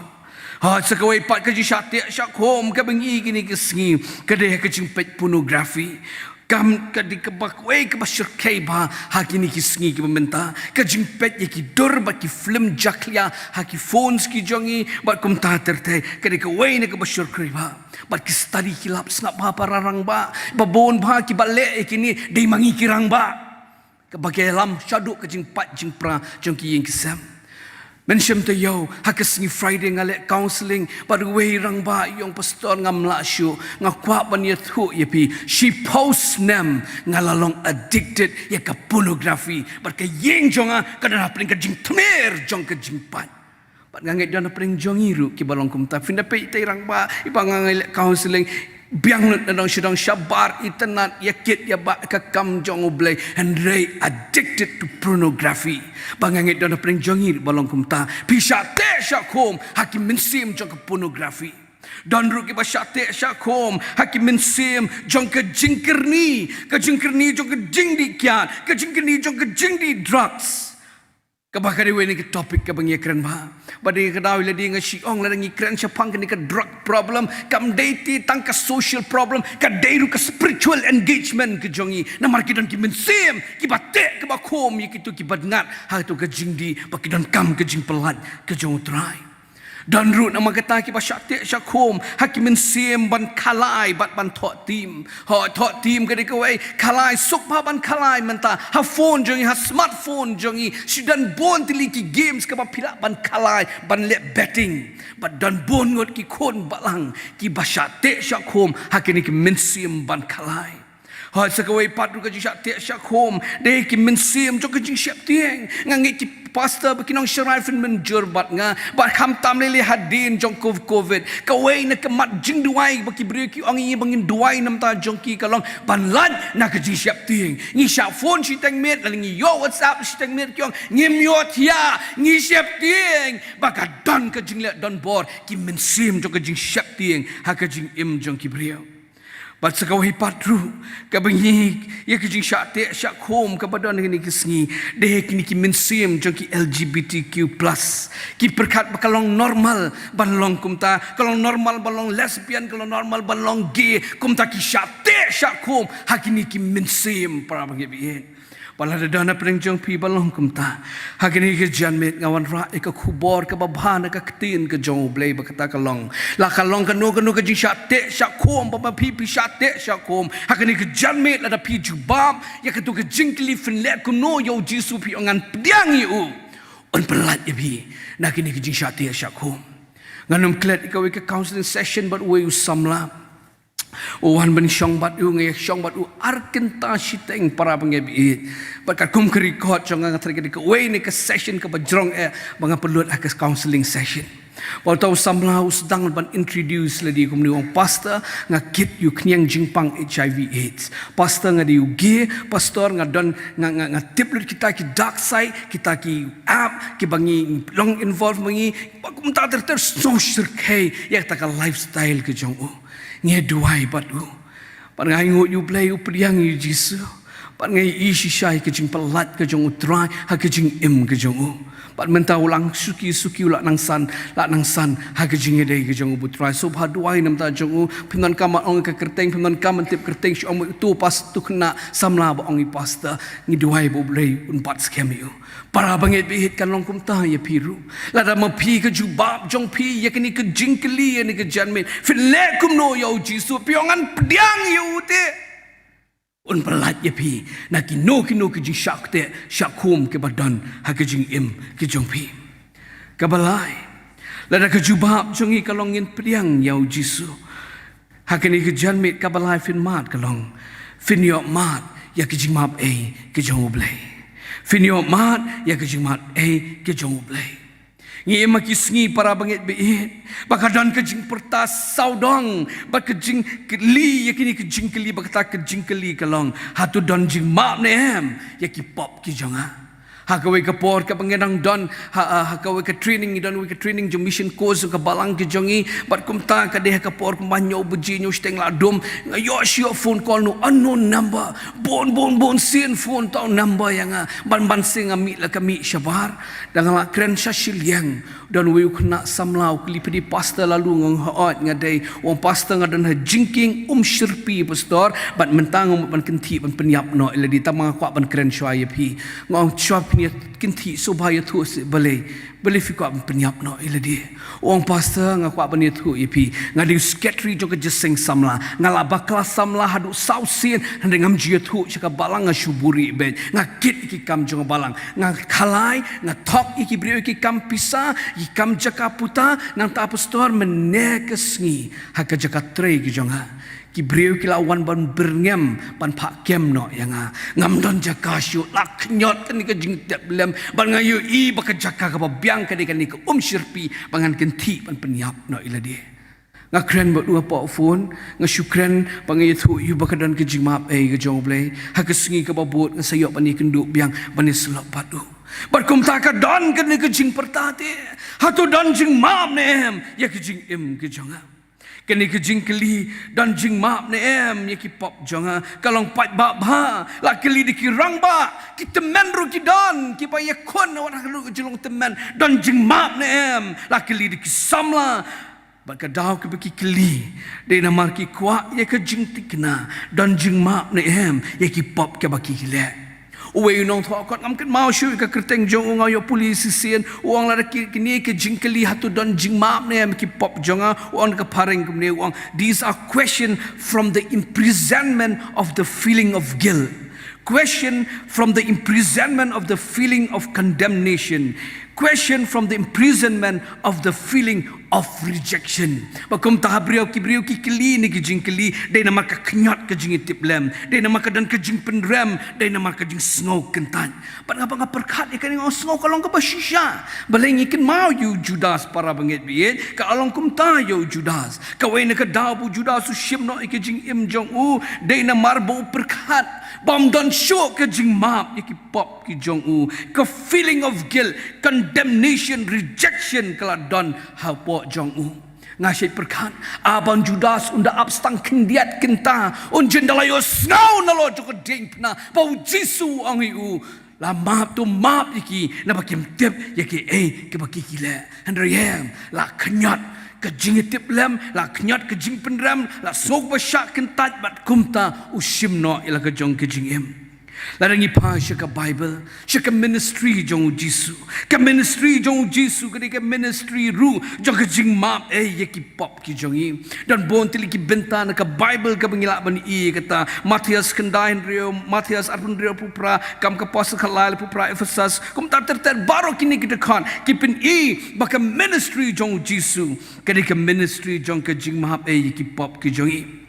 Ha, sa kawei pat ka jingshah teh shah khum kaba ngi ïohi kine ki sngi, ka dei ha ka jingpeit pornography. Kam, ka dei kaba kawei kaba shyrkhei bha ha kine ki sngi kiba mynta. Ka jingpeit ïa ki dur bad ki film jakhlia ha ki phones ki jong ngi bad kumta ter ter, ka dei kawei na kaba shyrkhei bha. Bad ki study ki lap sngap bha para rangbah. Ba bun bha kiba leh ïa kine dei ma ngi ki rangbah. Kaba ki ïalam shaduh ka jingpait jingpra jong ki ïing ki sem. Mynshem taïew, ha ka sngi Friday nga leh counselling bad uwei u rangbah, ïong pastor, ngam lah shuh, nga kwah ban ïathuh ïa phi, shiphew snem nga la long addicted ïa ka pornography, bad ka ïing jong nga ka don hapdeng ka jingthmer jong ka jingpait. Bad nga ngeit don hapdeng jong ngi ruh kiba long kumta. Phin da peit te rangbah, iba nga ngi leh counselling, biang lut na dong sha dong, shabar itynnad, ïa kit ïa bah ka kam jong U Blei, hynrei addicted to pornography. Ba nga ngeit don hapdeng jong ngi ruh ba long kumta. Phi shah teh shah khum ha ki mynsiem jong ka pornography. Don ruh kiba shah teh shah khum ha ki mynsiem jong ka jingkyrni, ka jingkyrni jong ka jingdih kiad, ka jingkyrni jong ka jingdih drugs. Kaba ka dei uwei na ki topic kaba ngi kren bha. Ba dei ka daw ïa lade nga shu ong, lada ngi kren shaphang kane ka drug problem, kam dei te tang ka social problem, ka dei ruh ka spiritual engagement ka jong ngi. Namar ki don ki mynsiem kiba teh, kiba khum ïa kito ki badngat ha kato ka jingdih, ba ki donkam ka jingpyllait ka jong U Trai. Don ruh namar kata kiba shah teh shah khum ha ki mynsiem ban khalai bad ban thoh tim. Hooid, thoh tim ka dei kawei, khalai, suk bha ban khalai mynta ha phone jong ngi, ha smartphone jong ngi. Shu don bun tylli ki games kaba phi lah ban khalai, ban leh betting. Bad don bun ngut ki khun balang kiba shah teh shah khum ha kine ki mynsiem ban khalai. Hooid, sa kawei pat ruh ka jingshah teh shah khum dei ki mynsiem jong ka jingsheptieng. Nga ngeit ki pastor bad ki nongsharai phin mynjur bad nga, bad khamtam lei lei hadien jong ko-, covid, kawei na ka mat jingduwai ba ki briew ki ong ïa ngi ba ngin duwai na ka bynta jong ki ka long ban lait na ka jingsheptieng. Ngi shah phone shiteng miet, lane ngi ïoh WhatsApp shiteng miet, ki ong ngim ïohthiah, ngi sheptieng. Ba ka don ka jingleh donbor ki mynsiem jong ka jingsheptieng ha ka jingim jong ki briew. Bad sa kawei pat ruh kaba ngi ïa ka jingshah teh shah khum kaba don ha kine ki sngi, dei kine ki mynsiem jong ki L G B T Q plus. Ki pyrkhat ba ka long normal ban long kumta, ka long normal ban long lesbian, ka long normal ban long gay. Kumta ki shah teh shah khum ha kine ki mynsiem, para bangeit baieit. Ba lada don hapdeng jong phi ba long kumta, ha kine ki janmiet nga wanrah ïa ka khubor kaba bha na ka ktien ka jong U Blei ba kata ka long, la ka long kano kano ka jingshah teh shah khum, ba ma phi phi shah teh shah khum ha kine ki janmiet, lada phi jubab ïa kato ka jingkylli, phin leh kumno ïa U Jisu, phi ong ngan pdiang ïa u, un pyllait ïa phi na kine ki jingshah teh shah khum. Ngan ym klet ïa kawei ka counseling session bad uwei u samla. U wan ban shong bad u, nga ïa shong bad u ar kynta shiteng, para bangeit baieit. Bad katkum ka record jong nga, nga tharai ka dei kawei na ka session kaba jrong eh ba nga pynlut ha ka counseling session. Ba uta u samla u sdang ban introduce lade kumne, u ong, pastor, nga kit ïa u khñiang jingpang H I V AIDS. Pastor, nga dei u gay. Pastor, nga don, nga, nga, nga tip lut kita ki dark side, kita ki app kiba ngi long involve ma ngi. Ba kumta ter ter sngewsyrkhei ïa kata ka lifestyle ka jong u. Ngi duwai bad u. Bad nga ainguh ïa U Blei, u pdiang ïa U Jisu. Bad nga ïohi shisha ïa ka jingpyllait ka jong U Trai ha ka jingim ka jong u. Bad mynta u la suki suki, u la nang san, la nang san ha ka jingïadei ka jong U Trai. Sngewbha duwai na ka bynta jong u. Pyndonkam ban ong ka kyrteng, pyndonkam ban tip kyrteng, shu ong uto u pastor, uto u khynnah samla ba ong ïa u pastor. Ngi duwai ba U Blei un bat skhem ïa u. Para bangeit baieit, kan long kumta ïa phi ruh. Lada ma phi, ka jubab jong phi ïa kane ka jingkylli ïa kane ka janmiet, phin leh kumno ïa U Jisu, phi ong ngan pdiang ïa u te, un pyllait ïa phi na kino kino ki jingshah teh shah khum kiba don ha ka jingim ka jong phi. Kaba lai, lada ka jubab jong ngi ka long ngin pdiang ïa U Jisu, ha kane ka janmiet kaba lai phin mad ka long, phin ïoh mad ïa ka jingmap ei ka jong U Blei. Phin ïoh mad ïa ka jingmap ei ka jong U Blei. Ngi im ha ki sngi, para bangeit baieit, ba ka don ka jingpyrta sawdong bad ka jingkylli ïa kine ki jingkylli, ba kata ka jingkylli ka long, hato don jingmap ne em ïa ki pop ki jong nga? Ha kawei ka por kaba ngi dang don ha, ha, ha kawei ka training, ngi don kawei ka training jong mission course ka balang ka jong ngi. Bad kumta ka dei ha ka por kumba hynñiew baje, hynñiew shiteng la dum, nga ïoh shi ïoh phone call na u unknown number. Bun bun bun sien phone, uta u number ïa nga. Ban ban sien nga mih la ka mih shabar. Da nga la kren sha shiliang, don uwei u khynnah samla u kylli, phi dei pastor la lum? Nga ong hooid nga dei. U ong pastor, nga don ha jingkieng Umshyrpi pastor, bad mynta nga mut ban kynthih ban pynïap noh ïa lade, tangba nga kwah ban kren shuwa ïa phi. Nga ong shuwa, Ïa kynthih sngewbha ïathuh seh balei, balei phi kwah ban pynïap noh ïa lade. U ong, pastor, nga kwah ban ïathuh ïa phi, nga dei u secretary jong ka jingïaseng samla, nga la bakla samla haduh saw sien, hynrei ngam ju ïathuh sha ka balang, nga shu buhrieh beit, nga kit ïa ki kam jong ka balang, nga khalai, nga thok ïa ki briew ïa ki kam pisa, ïa ki kam jaka puta, nangta pastor, mynne ka sngi ha ka jaka trei ka jong nga, ki briew ki la wan ban byrngem, ban phah kem noh ïa nga. Ngam don jaka shuh, la khñiot kane ka jingtip lem, bad nga ïohi ba ka jaka kaba biang ka dei kane ka um shyrpi, ba ngan kynthih ban pynïap noh ïa lade. Nga kren bad u hapoh phone, nga shu kren ba nga ïathuh ïa u ba ka don ka jingmap ei ka jong U Blei. Ha ka sngi kaba bud nga sa ïoh ban ïakynduh biang, ban ïasyllok bad u. Bad kumta ka don kane ka jingpyrta te, hato don jingmap ne em ïa ka jingim ka jong nga? Kane ka jingkylli, don jingmap ne em ïa ki pop jong nga, ka long paidbah bha, la kylli da ki rangbah, ki tymmen ruh ki don, kiba ïakhun wat ha ka jinglong tymmen, don jingmap ne em, la kylli da ki samla. Bad ka daw kaba ki kylli, dei namar ki kwah ïa ka jingthikna, don jingmap ne em ïa ki pop kiba ki leh. Uwei u nongthoh kot, ngam kynmaw shuh ïa ka kyrteng jong u, nga ïoh pule shisien, u ong lada ki, kine ki jingkylli hato don jingmap ne em ki pop jong nga, u ong da ka phareng kumne, u ong, these are question from the imprisonment of the feeling of guilt. Question from the imprisonment of the feeling of condemnation. Question from the imprisonment of the feeling of rejection. Bad kumta ha briew ki briew ki kylli ne ki jingkylli, dei namar ka khñiot ka jingïatiplem, dei namar ka don ka jingpynrem, dei namar ka jingsngew kyntait. Bad nga ba nga pyrkhat ïa kane, nga sngew ka long kaba shisha. Balei ngi kynmaw ïa u Judas, para bangeit baieit, ka long kumta ïa u Judas. Kawei na ka daw ba u Judas u shim noh ïa ka jingim jong u, dei namar ba u pyrkhat bym don shuh ka jingmap ïa ki pop ki jong u. Ka feeling of guilt, condemnation, rejection ka la don hapoh jong u. Nga shait pyrkhat, haba u Judas un da ap tang khyndiat kynta, un jin da la ïohsngew nalor jong ka diengphna ba u Jisu u ong ïa u, la map, to map ïa ki, naba kim tip ïa kiei kiba ki ki leh. Hynrei em, la khñiot ka jingïatiplem, la khñiot ka jingpynrem, la sngew ba shah kyntait bad kumta u shim noh ïa la ka jong ka jingim. Lada ngi phai sha ka Bible, sha ka ministry jong u Jisu. Ka ministry jong u Jisu ka dei ka ministry ruh jong ka jingmap ei ïa ki pop ki jong ngi. Don bun tylli ki bynta na ka Bible kaba ngi lah ban i kata, Mathaios khyndai hynriew, Mathaios arphew hynriew arphew phra, Kam ki Apostol khatlai arphew phra, Ephesos, kumta ter ter baroh kine ki dkhot ki pyni ba ka ministry jong u Jisu ka dei ka ministry jong ka jingmap ei ïa ki pop ki jong ngi.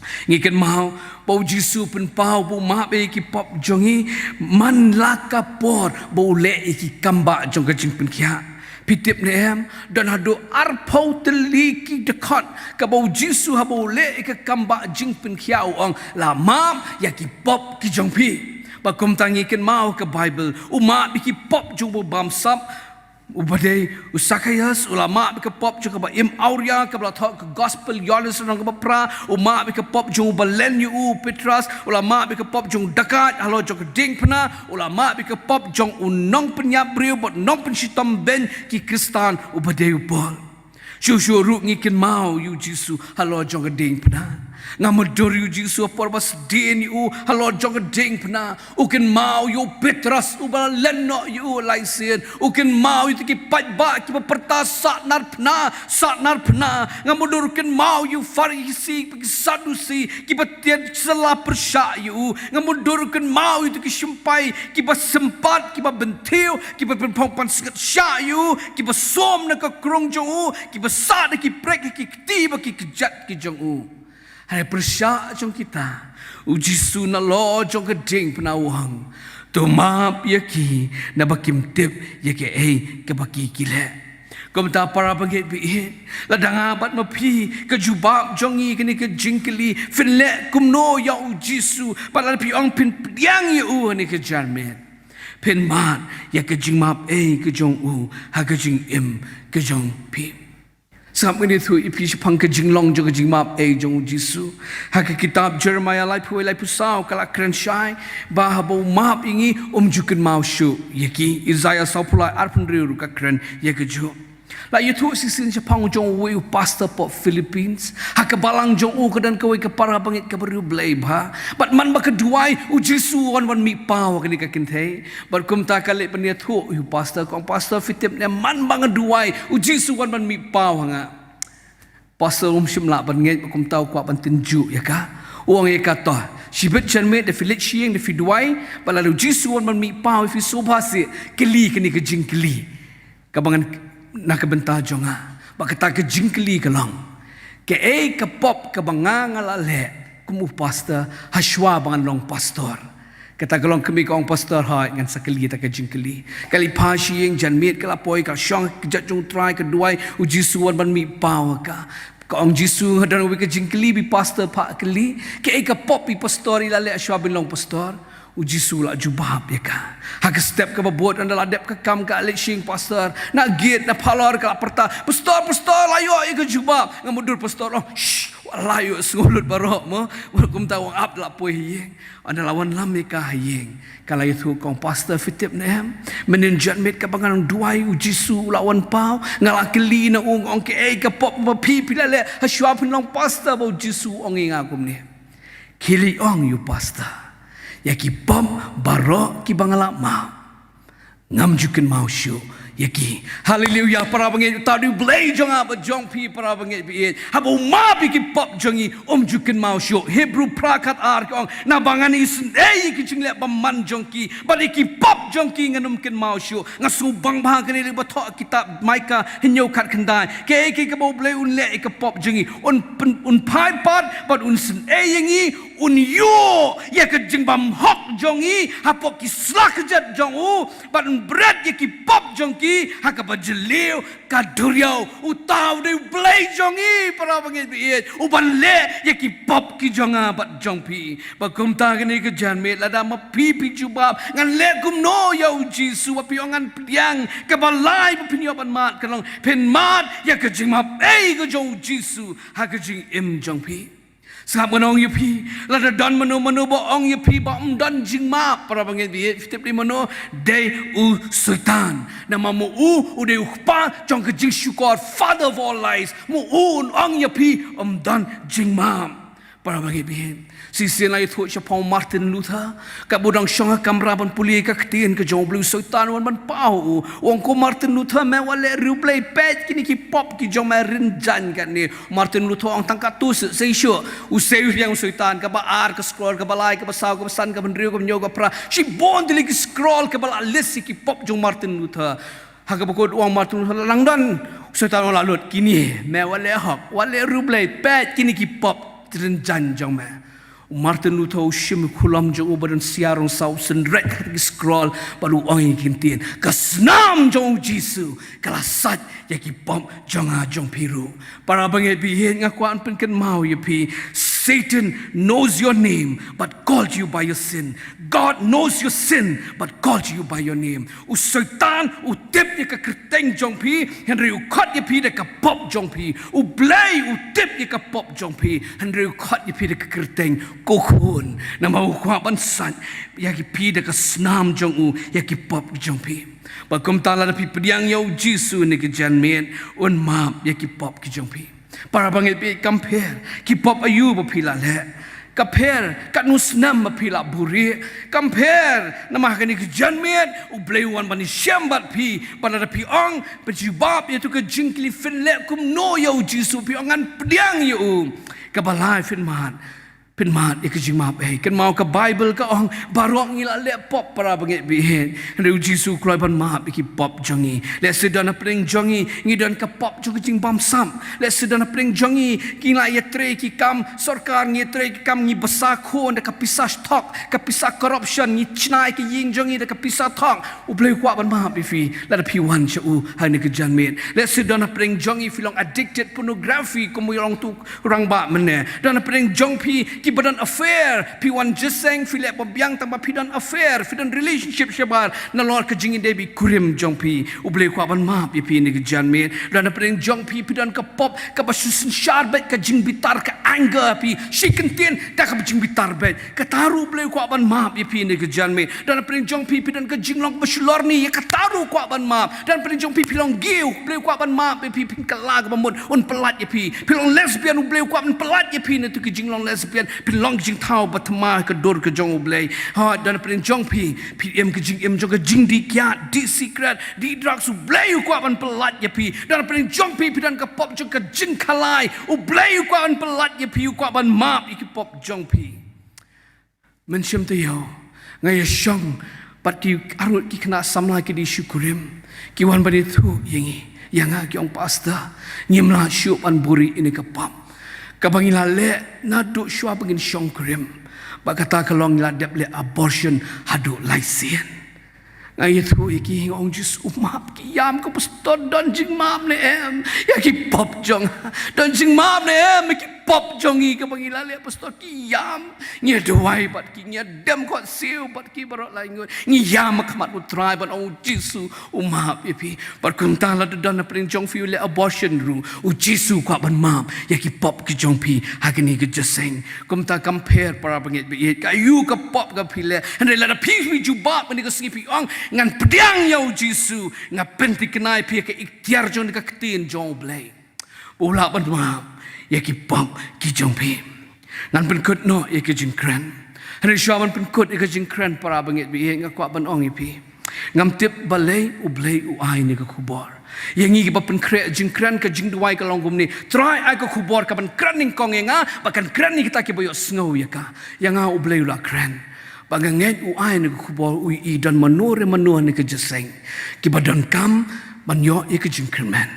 Ngi kynmaw ba u Jisu pynpaw ba u map ei ïa ki pop jong ngi man la ka por ba u leh ïa ki kambah jong ka jingpynkhiah. Phi tip ne em, don haduh arphew tylli ki dkhot kaba u Jisu haba u leh ïa ka kambah jingpynkhiah u ong, la map ïa ki pop ki jong phi. Bad kumta ngi kynmaw ka Bible, u map ïa ki pop jong u bamsap, uba dei u Sakhaios, u la map ïa ka pop jong kaba im awria, kaba la thoh ka Gospel Ïoannis lynnong kaba phra, u map ïa ka pop jong uba len ïa u, u Petros, u la map ïa ka pop jong u dakaid halor jong ka diengphna, u la map ïa ka pop jong u nongpynïap briew bad nongpynshitom beiñ ki Khristan, uba dei u Paul. Shuh shuh ruh ngi kynmaw ïa u Jisu halor jong ka diengphna. Nga mutdur ïa u Jisu ha por ba sdien ïa u halor jong ka diengphna. U kynmaw ïa u Petros uba la len noh ïa u lai sien. U kynmaw ïa ki paidbah kiba pyrta, sahnarphna, sahnarphna. Nga mutdur u kynmaw ïa u Pharisi, ki Sadusi, kiba tied sla pyrshah ïa u. Nga mutdur u kynmaw ïa ki shympai kiba sympat, kiba bynthiew, kiba pynphong pansngiat shah ïa u, kiba sum na ka krung jong u, kiba sah da ki prek ha ki kti bad ki kjat ki jong u. Hynrei pyrshah jong kita, u Jisu nalor jong ka diengphna u ong, to map ïa ki, naba kim tip ïa kiei kiba ki ki leh. Kumta para bangeit baieit, lada nga bad ma phi, ka jubab jong ngi kane ka jingkylli, phin leh kumno ïa u Jisu, bad lada phi ong phin pdiang ïa u ha kane ka janmiet, phin mad ïa ka jingmap ei ka jong u ha ka jingim ka jong phi. Sngap, ngan ïathuh ïa phi shaphang ka jinglong jong ka jingmap ei jong u Jisu. Ha ka kitab Jeremiah laiphew wei laiphew saw ka la kren shai ba haba u map ïa ngi um ju kynmaw shuh ïa ki. Isaiah sawphew lai arphew hynriew ruh ka kren ïa kajuh. La ïathuh shisien shaphang jong uwei u pastor pop Philippines. Ha ka balang jong u ka don kawei ka para bangeit kaba riewblei bha. Bad man ba ka duwai, u Jisu u wan ban mihpaw ha kane ka kynthei. Bad kumta ka leit ban ïathuh ïa u pastor, ka ong, "Pastor, phi tip ne em, man ba nga duwai, u Jisu u wan ban mihpaw ha nga." Pastor um shym lah ban ngeit, bad kumta u kwah ban tynjuh ïa ka. U ong ïa ka, "To, shibit janmiet da phi leit sha ïing da phi duwai, bad lada u Jisu u wan ban mihpaw ïa phi sngewbha seh kylli kane ka jingkylli kaba ngan na ka bynta jong nga. Bad kata ka jingkylli ka long, kaei ka pop kaba nga nga la leh kum u pastor hashwa ba ngan long pastor?" Kata ka long kmie, ka ong, "Pastor, hooid, ngan sa kylli kata ka jingkylli." Ka leit phai sha ïing, janmiet ka la poi, ka shong ha ka kjat jong u Trai, ka duwai, u Jisu u wan ban mihpaw ha ka. Ka ong, "Jisu, ha don kawei ka jingkylli ba i pastor phah kylli, kaei ka pop ba i pastor i la leh hashwa ba in long pastor?" U Jisu u la jubab ïa ka. Ha ka step kaba bud, ynda la dep ka kam, ka leit sha ïing pastor. Na gate, na parlor ka la pyrta, "Pastor, pastor, la ïoh ïa ka jubab." Nga mutdur pastor u ong, "Shh, wat la ïoh, sngewlut baroh mo." Wat kumta u ap, la poi ha ïing. Ynda la wanlam ïa ka ha ïing, ka la ïathuh, ka ong, "Pastor, phi tip ne em, mynnin janmiet kaba nga dang duwai, u Jisu u la wan paw. Nga la kylli na u, nga ong, kaei ka pop ba phi phi la leh hashwa phin long pastor, ba u Jisu u ong ïa nga kumne. Khie leit ong ïa u pastor, ïa ki pop baroh kiba nga la map, ngam ju kynmaw shuh ïa ki." Haleluia, para bangeit, uta u dei u Blei jong nga bad jong phi, para bangeit ba ïeit. Haba u map ïa ki pop jong ngi, um ju kynmaw shuh. Hebru phra khatar ka ong, "Naba ngan isynei ïa ki jingleh bymman jong ki, bad ïa ki pop jong ki ngan ym kynmaw shuh." Nga sngewbang bha kane lei ba thoh kitab Maikah hynñiew khatkhyndai. Kaei kaei kaba u Blei un leh ïa ka pop jong ngi, un pyn-, un phai pat bad un synei ïa ngi, un ïoh ïa ka jingbymhok jong ngi hapoh ki sla kjat jong u, bad un bret ïa ki pop jong ki ha kaba jylliew ka duriaw. Uta u dei u Blei jong ngi, para bangeit ba ïeit, u ban leh ïa ki pop ki jong nga bad jong phi. Bad kumta kane ka janmiet, lada ma phi phi jubab, "Ngan leh kumno ïa u Jisu?" Ba phi ong, "Ngan pdiang." Kaba lai ba phin ïoh ban mad ka long, phin mad ïa ka jingmap ei ka jong u Jisu ha ka jingim jong phi. Sngap, ngan ong ïa phi, lada don mano mano ba ong ïa phi ba ym don jingmap, para bangeit ba ïeit, phi tip dei mano? Dei u Soitan. Namar ma u u dei u kpa jong ka jingshukor, father of all lies. Ma u un ong ïa phi ym don jingmap, para bangeit ba ïeit. Shisien la ïathuh shaphang u Martin Luther, kaba u dang shong ha kamra ban pule ïa ka ktien ka jong u Blei, u Soitan u wan ban paw u. U ong, "Ko Martin Luther, me wat leh riewblei, peit kine ki pop ki jong me, rin jaiñ katne." Martin Luther u ong, "Tang katto shisha, u sei u biang u Soitan." Kaba ar ka scroll, kaba lai, kaba saw, kaba san, kaba hynriew, kaba hynñiew, kaba phra, shibun tylli ki scroll kaba la list ïa ki pop jong u Martin Luther. Ha kaba kut u ong u Martin Luther, "La dang don?" U Soitan u ong, "La lut, kine, me wat leh hok, wat leh riewblei, peit kine ki pop, rin jaiñ jong me." U Martin Luther u shim ïa u khulom jong u ba don sia rong saw, u synreit ha ki scroll, bad u ong ïa ki ktien, "Ka snam jong u Jisu ka la sait ïa ki pop jong nga jong phi ruh." Para bangeit ba ïeit, nga kwah ban pynkynmaw ïa phi, Satan knows your name but called you by your sin. God knows your sin but called you by your name. U Soitan u tip ïa ka kyrteng jong phi, hynrei u khot ïa phi da ka pop jong phi. U Blei u tip ïa ka pop jong phi, hynrei u khot ïa phi da ka kyrteng ko khun. Namar u kwah ban sait ïa phi da ka snam jong u, ïa ki pop jong phi. Bad kumta lada phi pdiang ïa u Jisu ha kane ka janmiet, un map ïa ki pop ki jong phi. Para bangeit ba ïeit, kam pher ki pop aïu ba phi la leh. Ka pher katno snem ba phi la buhrieh. Kam pher namar ha kane ka janmiet u Blei u wan ban ïashem bad phi. Bad lada phi ong, phi jubab ïa katu ka jingkylli, phin leh kumno ïa u Jisu, phi ong, "Ngan pdiang ïa u." Kaba lai, phin mad, phin mad ïa ka jingmap ei. Kynmaw, ka Baibl ka ong, baroh ngi la leh pop, para bangeit ba ïeit. Hynrei u Jisu u kloi ban map ïa ki pop jong ngi. Lehse don hapdeng jong ngi, ngi don ka pop jong ka jingbamsap. Lehse don hapdeng jong ngi, ngi la ïatrei ki kam sorkar, ngi ïatrei ki kam, ngi bsa khun da ka pisa thok, ka pisa corruption, ngi shna ïa ka ïing jong ngi da ka pisa thok. U Blei u kwah ban map ïa phi lada phi wan sha u ha kane ka janmiet. Lehse don hapdeng jong ngi phi long addicted pornography, kum u ong utu u rangbah mynne. Don hapdeng jong phi ki ba don affair, phi wan jingïaseng, phi leh ba biang tang ba phi don affair, phi don relationship shabar, nalor ka jingïadei bad i kurim jong phi. U Blei u kwah ban map ïa phi ha kane ka janmiet. Don hapdeng jong phi, phi don ka pop, kaba shu synshar beit ka jingbitar, ka anger ha phi. Shi kyntien, da kaba jingbitar beit. Kata ruh U Blei u kwah ban map ïa phi ha kane ka janmiet. Don hapdeng jong phi, phi don ka jinglong ba shu lorni, ïa kata ruh u kwah ban map. Don hapdeng jong phi, phi long gay, U Blei u kwah ban map ïa phi, phin kylla kaba mut, un pyllait ïa phi. Phi long lesbian, U Blei u kwah ban pyllait ïa phi na katu ka jinglong lesbian. Phin long ka jingthaw ba thma ha ka dur ka jong U Blei. Hooid, don hapdeng jong phi, phi im ka jingim jong ka jingdih kiad, dih sikret, dih drugs, U Blei u kwah ban pyllait ïa phi. Don hapdeng jong phi, phi don ka pop jong ka jingkhalai, U Blei u kwah ban pyllait ïa phi, u kwah ban map ïa ki pop jong phi. Mynsiem taïew, nga ïashong bad ki arngut ki khynnah samla, ki dei shu kurim. Ki wan ban ïathuh ïa ngi, ïa nga, ki ong, "Pastor, ngim lah shuh ban buhrieh ïa kane ka pop kaba ngi la leh naduh shuwa ba ngin shong kurim. Bad kata ka long ngi la dep leh abortion haduh lai sien." Nga ïathuh ïa ki, nga ong, "Jisu u map, ki ïam ko pastor, don jingmap ne em ïa ki pop jong nga? Don jingmap ne em ïa ki pop jong ngi kaba ngi la leh pastor, ki ïam? Ngi duwai bad ki, ngi dem khohsiew bad ki baroh lai ngut, ngi ïam ha khmat U Trai ban ong, 'U Jisu u map ïa phi.'" Bad kumta lada don hapdeng jong phi u leh abortion ruh, U Jisu u kwah ban map ïa ki pop ki jong phi ha kane ka jingïaseng. Kumta kam pher, para bangeit baieit, kaei ka pop kaba phi leh. Hynrei lada phi, phi jubab mynne ka sngi, phi ong, "Ngan pdiang ïa U Jisu, nga pynthikna ïa phi ha ka iktiar jong kane ka ktien jong U Blei, ba u lah ban map ïa ki pop ki jong phi." Ngan pynkut noh ïa ka jingkren. Hynrei shuwa ban pynkut ïa ka jingkren, para bangeit baieit, nga kwah ban ong ïa phi, ngam tip balei U Blei u ai ïa kane ka khubor. Ïa ngi kiba pynkhreh jingkren, ka jingduwai ka long kumne: "Trai, ai ka khubor kaban kren nyngkong ïa nga, ba kan kren ïa kita kiba ïohsngew ïa ka." Ïa nga U Blei u la kren. Ba nga ngeit u ai ïa kane ka khubor, u ïohi don mano re mano ha kane ka jingïaseng kiba donkam ban ïoh ïa ka jingkyrmen,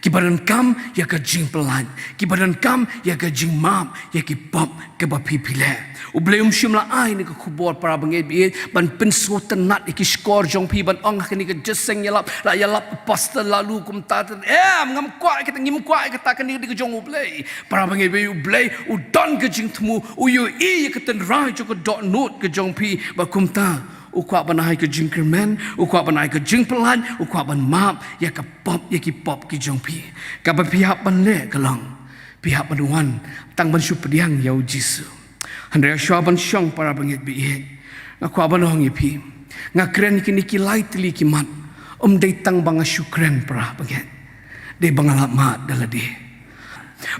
kiba donkam ïa ka jingpyllait, kiba donkam ïa ka jingmap ïa ki pop kaba phi, phi leh. U Blei um shym la ai ïa kane ka khubor, para bangeit baieit, ban pynsngewtynnad ïa ki shkor jong phi, ban ong ha kane ka jingïaseng ïalap, la ïalap pastor Laloo kumta, em, ngam kwah ïa kata, ngim kwah ïa kata, kane ka dei ka jong U Blei. Para bangeit baieit, U Blei u don ka jingthmu, u ïohi ïa ka tynrai jong ka dohnud ka jong phi. Bad kumta u kwah ban ai ka jingkyrmen, u kwah ban ai ka jingpyllait, u kwah ban map ïa ka pop, ïa ki pop ki jong phi. Kaba phi hap ban leh ka long, phi hap ban wan tang ban shu pdiang ïa U Jisu. Hynrei shuwa ban shong, para bangeit baieit, nga kwah ban ong ïa phi, nga kren ïa kine ki lai tylli ki mat, ym dei tang ba nga shu kren, para bangeit, dei ba nga la mad da lade.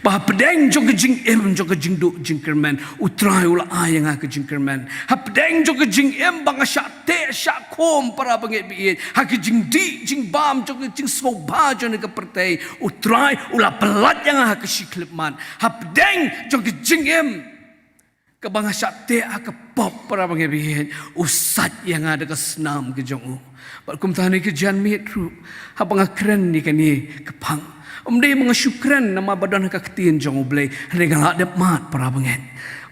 Ba hapdeng jong ka jingim jong ka jingduh jingkyrmen, U Trai u la ai ïa nga ka jingkyrmen. Hapdeng jong ka jingim ba nga shah teh shah khum, para bangeit baieit, ha ka jingdih jingbam jong ka jingsngewbha jong kane ka pyrthei, U Trai u la pyllait ïa nga ha ka shi khyllipmat. Hapdeng jong ka jingim kaba nga shah teh ha ka pop, para bangeit baieit, u sait ïa nga da ka snam ka jong u. Bad kumta ha kane ka janmiet ruh, haba nga kren ïa kane ka phang, ym dei ba nga shu kren namar ba don ha ka ktien jong U Blei, hynrei nga la dep mad, para bangeit.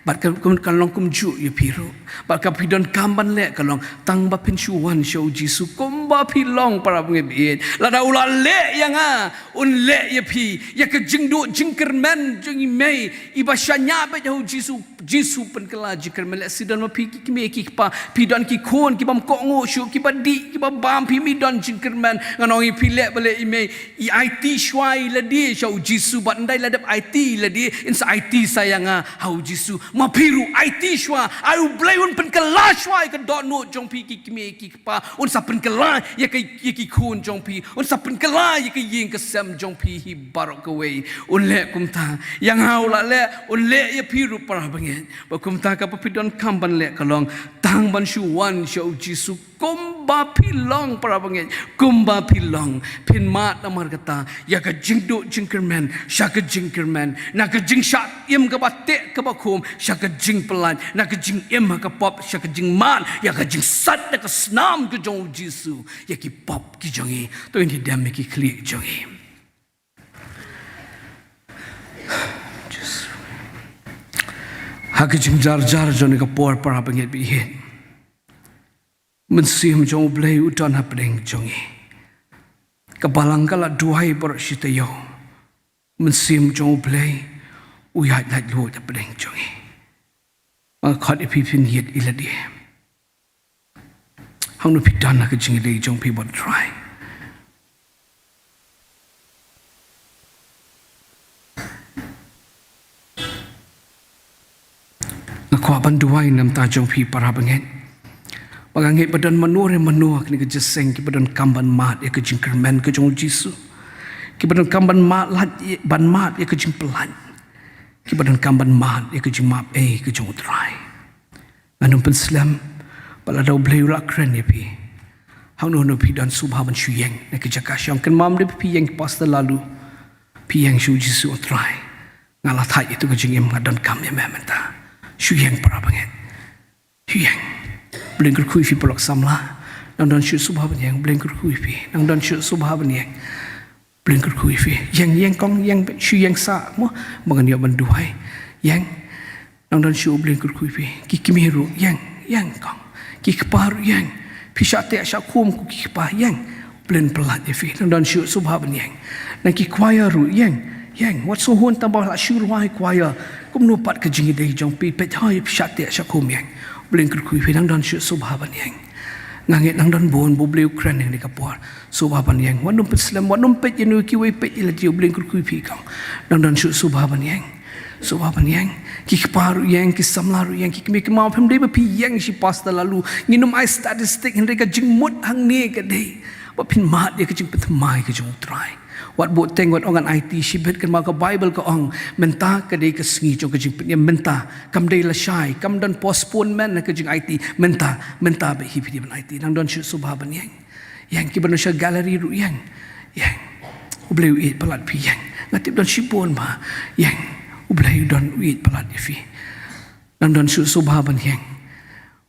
Bad kan, kan long kumjuh ïa phi ruh. Bad kaba phi donkam ban leh ka long tang ba phin shu wan sha U Jisu kumba phi long, para bangeit baieit. Lada u la leh ïa nga, un leh ïa phi. Ïa ka jingduh jingkyrmen jong i mei iba shaniah beit ha U Jisu, Jisu pynkylla jingkyrmen. Lehse don ma phi ki kmie ki kpa, phi don ki khun ki bym kohnguh shuh, kiba dih, kiba bam, phi mei don jingkyrmen. Ngan ong ïa phi, leh balei i mei, i aiti shuwa ïa lade sha U Jisu, bad ynda i la dep aiti ïa lade, in sa aiti sa ïa nga ha U Jisu. Ma phi ruh aiti shuwa, ai U Blei un pynkylla shuwa ïa ka dohnud jong phi ki kmie ki kpa, un sa pynkylla ïa ka, ïa ki khun jong phi, un sa pynkylla ïa ka ïing ka sem jong phi hi baroh kawei. Un leh kumta ïa nga, u la leh, un leh ïa phi ruh, para bangeit. Bad kumta kaba phi donkam ban leh ka long tang ban shu wan sha U Jisu kumba phi long, para bangeit, kumba phi long. Phin mad namar kata ïa ka jingduh jingkyrmen sha ka jingkyrmen, na ka jingshah im kaba teh kaba khum sha ka jingpyllait, na ka jingim ha ka pop sha ka jingmad ïa ka jingsait da ka snam ka jong U Jisu ïa ki pop ki jong ngi. To ngin ïa dem ïa ki khlieh jong ngi. Ha ka jingjarjar jong kane ka por, para bangeit baieit, Mynsiem jong U Blei u don hapdeng jong ngi. Ka balang ka la duwai baroh shi taïew. Mynsiem jong U Blei u ïaid laitluid hapdeng jong ngi. Ba nga khot ïa phi phin ïeit ïa lade. Hangno phi don ha ka jingïadei jong phi bad U Trai? Nga kwah ban duwai na bynta jong phi para bangeit. Ba nga ngeit ba don mano re mano ha kane ka jingïaseng kiba donkam ban mad ïa ka jingkyrmen ka jong U Jisu. Kiba donkam ban mad lad, ban mad ïa ka jingpyllait. Kiba donkam ban mad ïa ka jingmap ei ka jong U Trai. Ngan ym pynslem ba lada U Blei u la kren ïa phi, hangno hangno phi don, sngewbha ban shu ïeng na ka jaka shong. Kynmaw, ym dei ba phi ïeng Pastor Laloo, phi ïeng sha U Jisu, U Trai, nga la thait ïa tu ka jingim, nga donkam ïa me mynta. Shu ïeng para bangeit. Shu ïeng. U Blei un kyrkhu ïa phi paralok samla. Nang don shuh, sngewbha ban ïeng. U Blei un kyrkhu ïa phi. Nang don shuh, sngewbha ban ïeng. U Blei un kyrkhu ïa phi. Ïeng, ïeng kong, ïeng, shu ïeng sah mo ba ngan ïoh ban duwai. Ïeng. Nang don shuh, U Blei un kyrkhu ïa phi. Ki kmie ruh, ïeng, ïeng kong. Ki kpa ruh, ïeng. Phi shah teh shah khum ko ki kpa, ïeng. U Blei un pyllait ïa phi. Nang don shuh, sngewbha ban ïeng. Na ki choir ruh, ïeng, ïeng. Wat sngew hun tang ba la shu rwai choir. Kumno pat ka jingïadei jong phi, peit hoi, phi shah teh shah khum, ïeng. U Blei un kyrkhu ïa phi. Nang don shuh, sngewbha ban ïeng. Nga ngeit nang don bun ba U Blei u kren ha kane ka por. Sngewbha ban ïeng. Wat nym pynslem, wat nym peit ïano kiwei, peit ïa lade, U Blei un kyrkhu ïa phi kong. Nang don shuh, sngewbha ban ïeng. Sngewbha ban ïeng. Ki kpa ruh ïeng, ki samla ruh ïeng, ki kmie. Kynmaw, phim dei ba phi ïeng sha Pastor Laloo. Ngin ym ai statistic, hynrei ka jingmut hangne ka dei ba phin mad ïa ka jingpynthymmai ka jong U Trai. Wat bud teng, wat ong ngan aiti shibit, kynmaw ka Baibl ka ong mynta ka dei ka sngi jong ka jingpynim. Mynta, kam dei lashai, kam don postponement na ka jingaiti. Mynta, mynta bad hi phi dei ban aiti. Nang don shuh, sngewbha ban ïeng. Ïeng. Kiba don sha gallery ruh, ïeng. Ïeng. U Blei u ïeit palat ïa phi, ïeng. Nga tip don shibun ba, ïeng. U Blei u don, u ïeit palat ïa phi. Nang don shuh, sngewbha ban ïeng.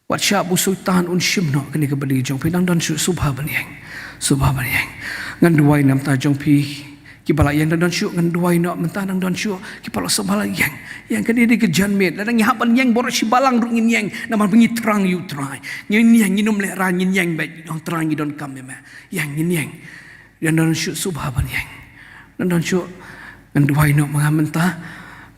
Wat shah ba u Soitan un shim noh kane ka bynta jong phi. Nang don shuh, sngewbha ban ïeng. Sngewbha ban ïeng. Ngan duwai na bynta jong phi kiba la ïeng. Nang don shuh, ngan duwai noh mynta. Nang don shuh, ki paralok samla, ïeng. Ïeng, kane dei ka janmiet. Lada ngi hap ban ïeng baroh shi balang ruh ngin ïeng, namar ba ngi thrang ïa U Trai. Ngin ïeng, ngin ym lehraiñ, ngin ïeng beit, U Trai, ngi donkam ïa me. Ïeng, ngin ïeng. Nang don shuh, sngewbha ban ïeng. Nang don shuh, ngan duwai noh ma nga mynta.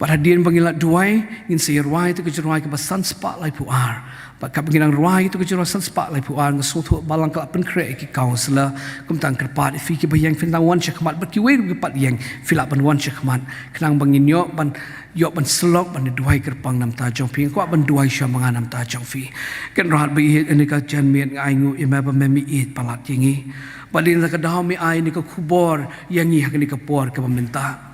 Bad hadien ba ngi la duwai, ngin sa ïa rwai ïa tu ka jingrwai kaba san spah laiphew ar. Bad katba ngi dang rwai ïa tu ka jingrwai san spah laiphew ar, nga sngewthuh ba balang ka la pynkhreh ïa ki councillor. Kumta nga kyrpad ïa phi kiba ïeng, phin dang wan shakhmat, bad kiwei ruh ki pat ïeng, phi lah ban wan shakhmat, khnang ba ngin ïoh ban, ïoh ban syllok, ban duwai kyrpang na bynta jong phi. Nga kwah ban duwai shuwa ma nga na bynta jong phi. Kynrad ba ïeit, ha kane ka janmiet nga ainguh ïa me ba me, me ïeit palat ïa ngi. Bad hadien kata ka daw me ai kane ka khubor ïa ngi ha kane ka por kaba mynta.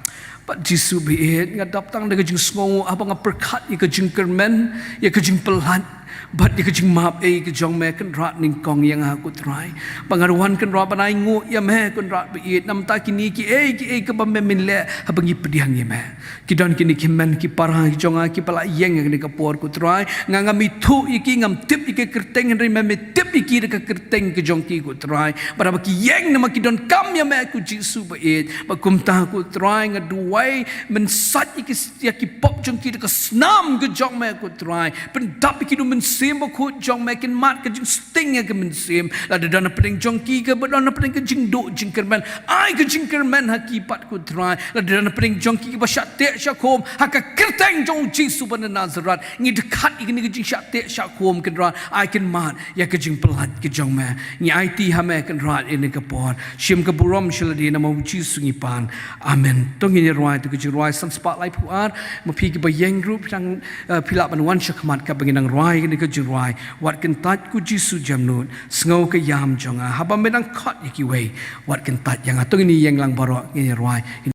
Bad Jisu ba ïeit, nga dap tang da ka jingsngewnguh haba nga pyrkhat ïa ka jingkyrmen, ïa ka jingpyllait, bad ïa ka jingmap ei ka jong me, Kynrad, nyngkong ïa nga ko Trai. Ba ngan wan, Kynrad, ban ainguh ïa me, Kynrad ba ïeit, na bynta kine kiei kiei kiba me, men leh haba ngi pdiang ïa me. Ki don kine ki hynmen ki para ki jong nga kiba la ïeng ha kane ka por ko Trai. Nga ngam ithuh ïa ki, ngam tip ïa ka kyrteng, hynrei me, me tip ïa ki da ka kyrteng ka jong ki ko Trai. Bad haba ki ïeng, namar ki donkam ïa me ko Jisu ba ïeit. Bad kumta ko Trai, nga duwai, men sait ïa ki, ïa ki pop jong ki da ka snam ka jong me ko Trai. Pyndap ïa ki da u Mynsiem Bakhuid jong me, kin mad ka jingsting ïa ka mynsiem. Lada don hapdeng jong ki kaba don hapdeng ka jingduh jingkyrmen, ai ka jingkyrmen ha ki pat ko Trai. Lada don hapdeng jong ki kaba shah teh shah khum, ha ka kyrteng jong U Jisu ba na Nasareth, ngi dkhat ïa kane ka jingshah teh shah khum, Kynrad, ai kin mad ïa ka jingpyllait ka jong me. Ngi aiti ha me, Kynrad, ha kane ka por. Shim ka burom sha lade, namar U Jisu ngi pan. Amen. To ngin ïa rwai ïa tu ka jingrwai san spah laiphew ar. Ma phi kiba ïeng ruh, phi dang, eh, phi lah ban wan shakhmat katba ngi dang rwai ïa kane ka jingrwai. Wat kyntait ko Jisu jemnud, sngew ka ïam jong nga. Haba me dang khot ïa kiwei, wat kyntait ïa nga. To ngin ïeng lang baroh, ngin ïa rwai.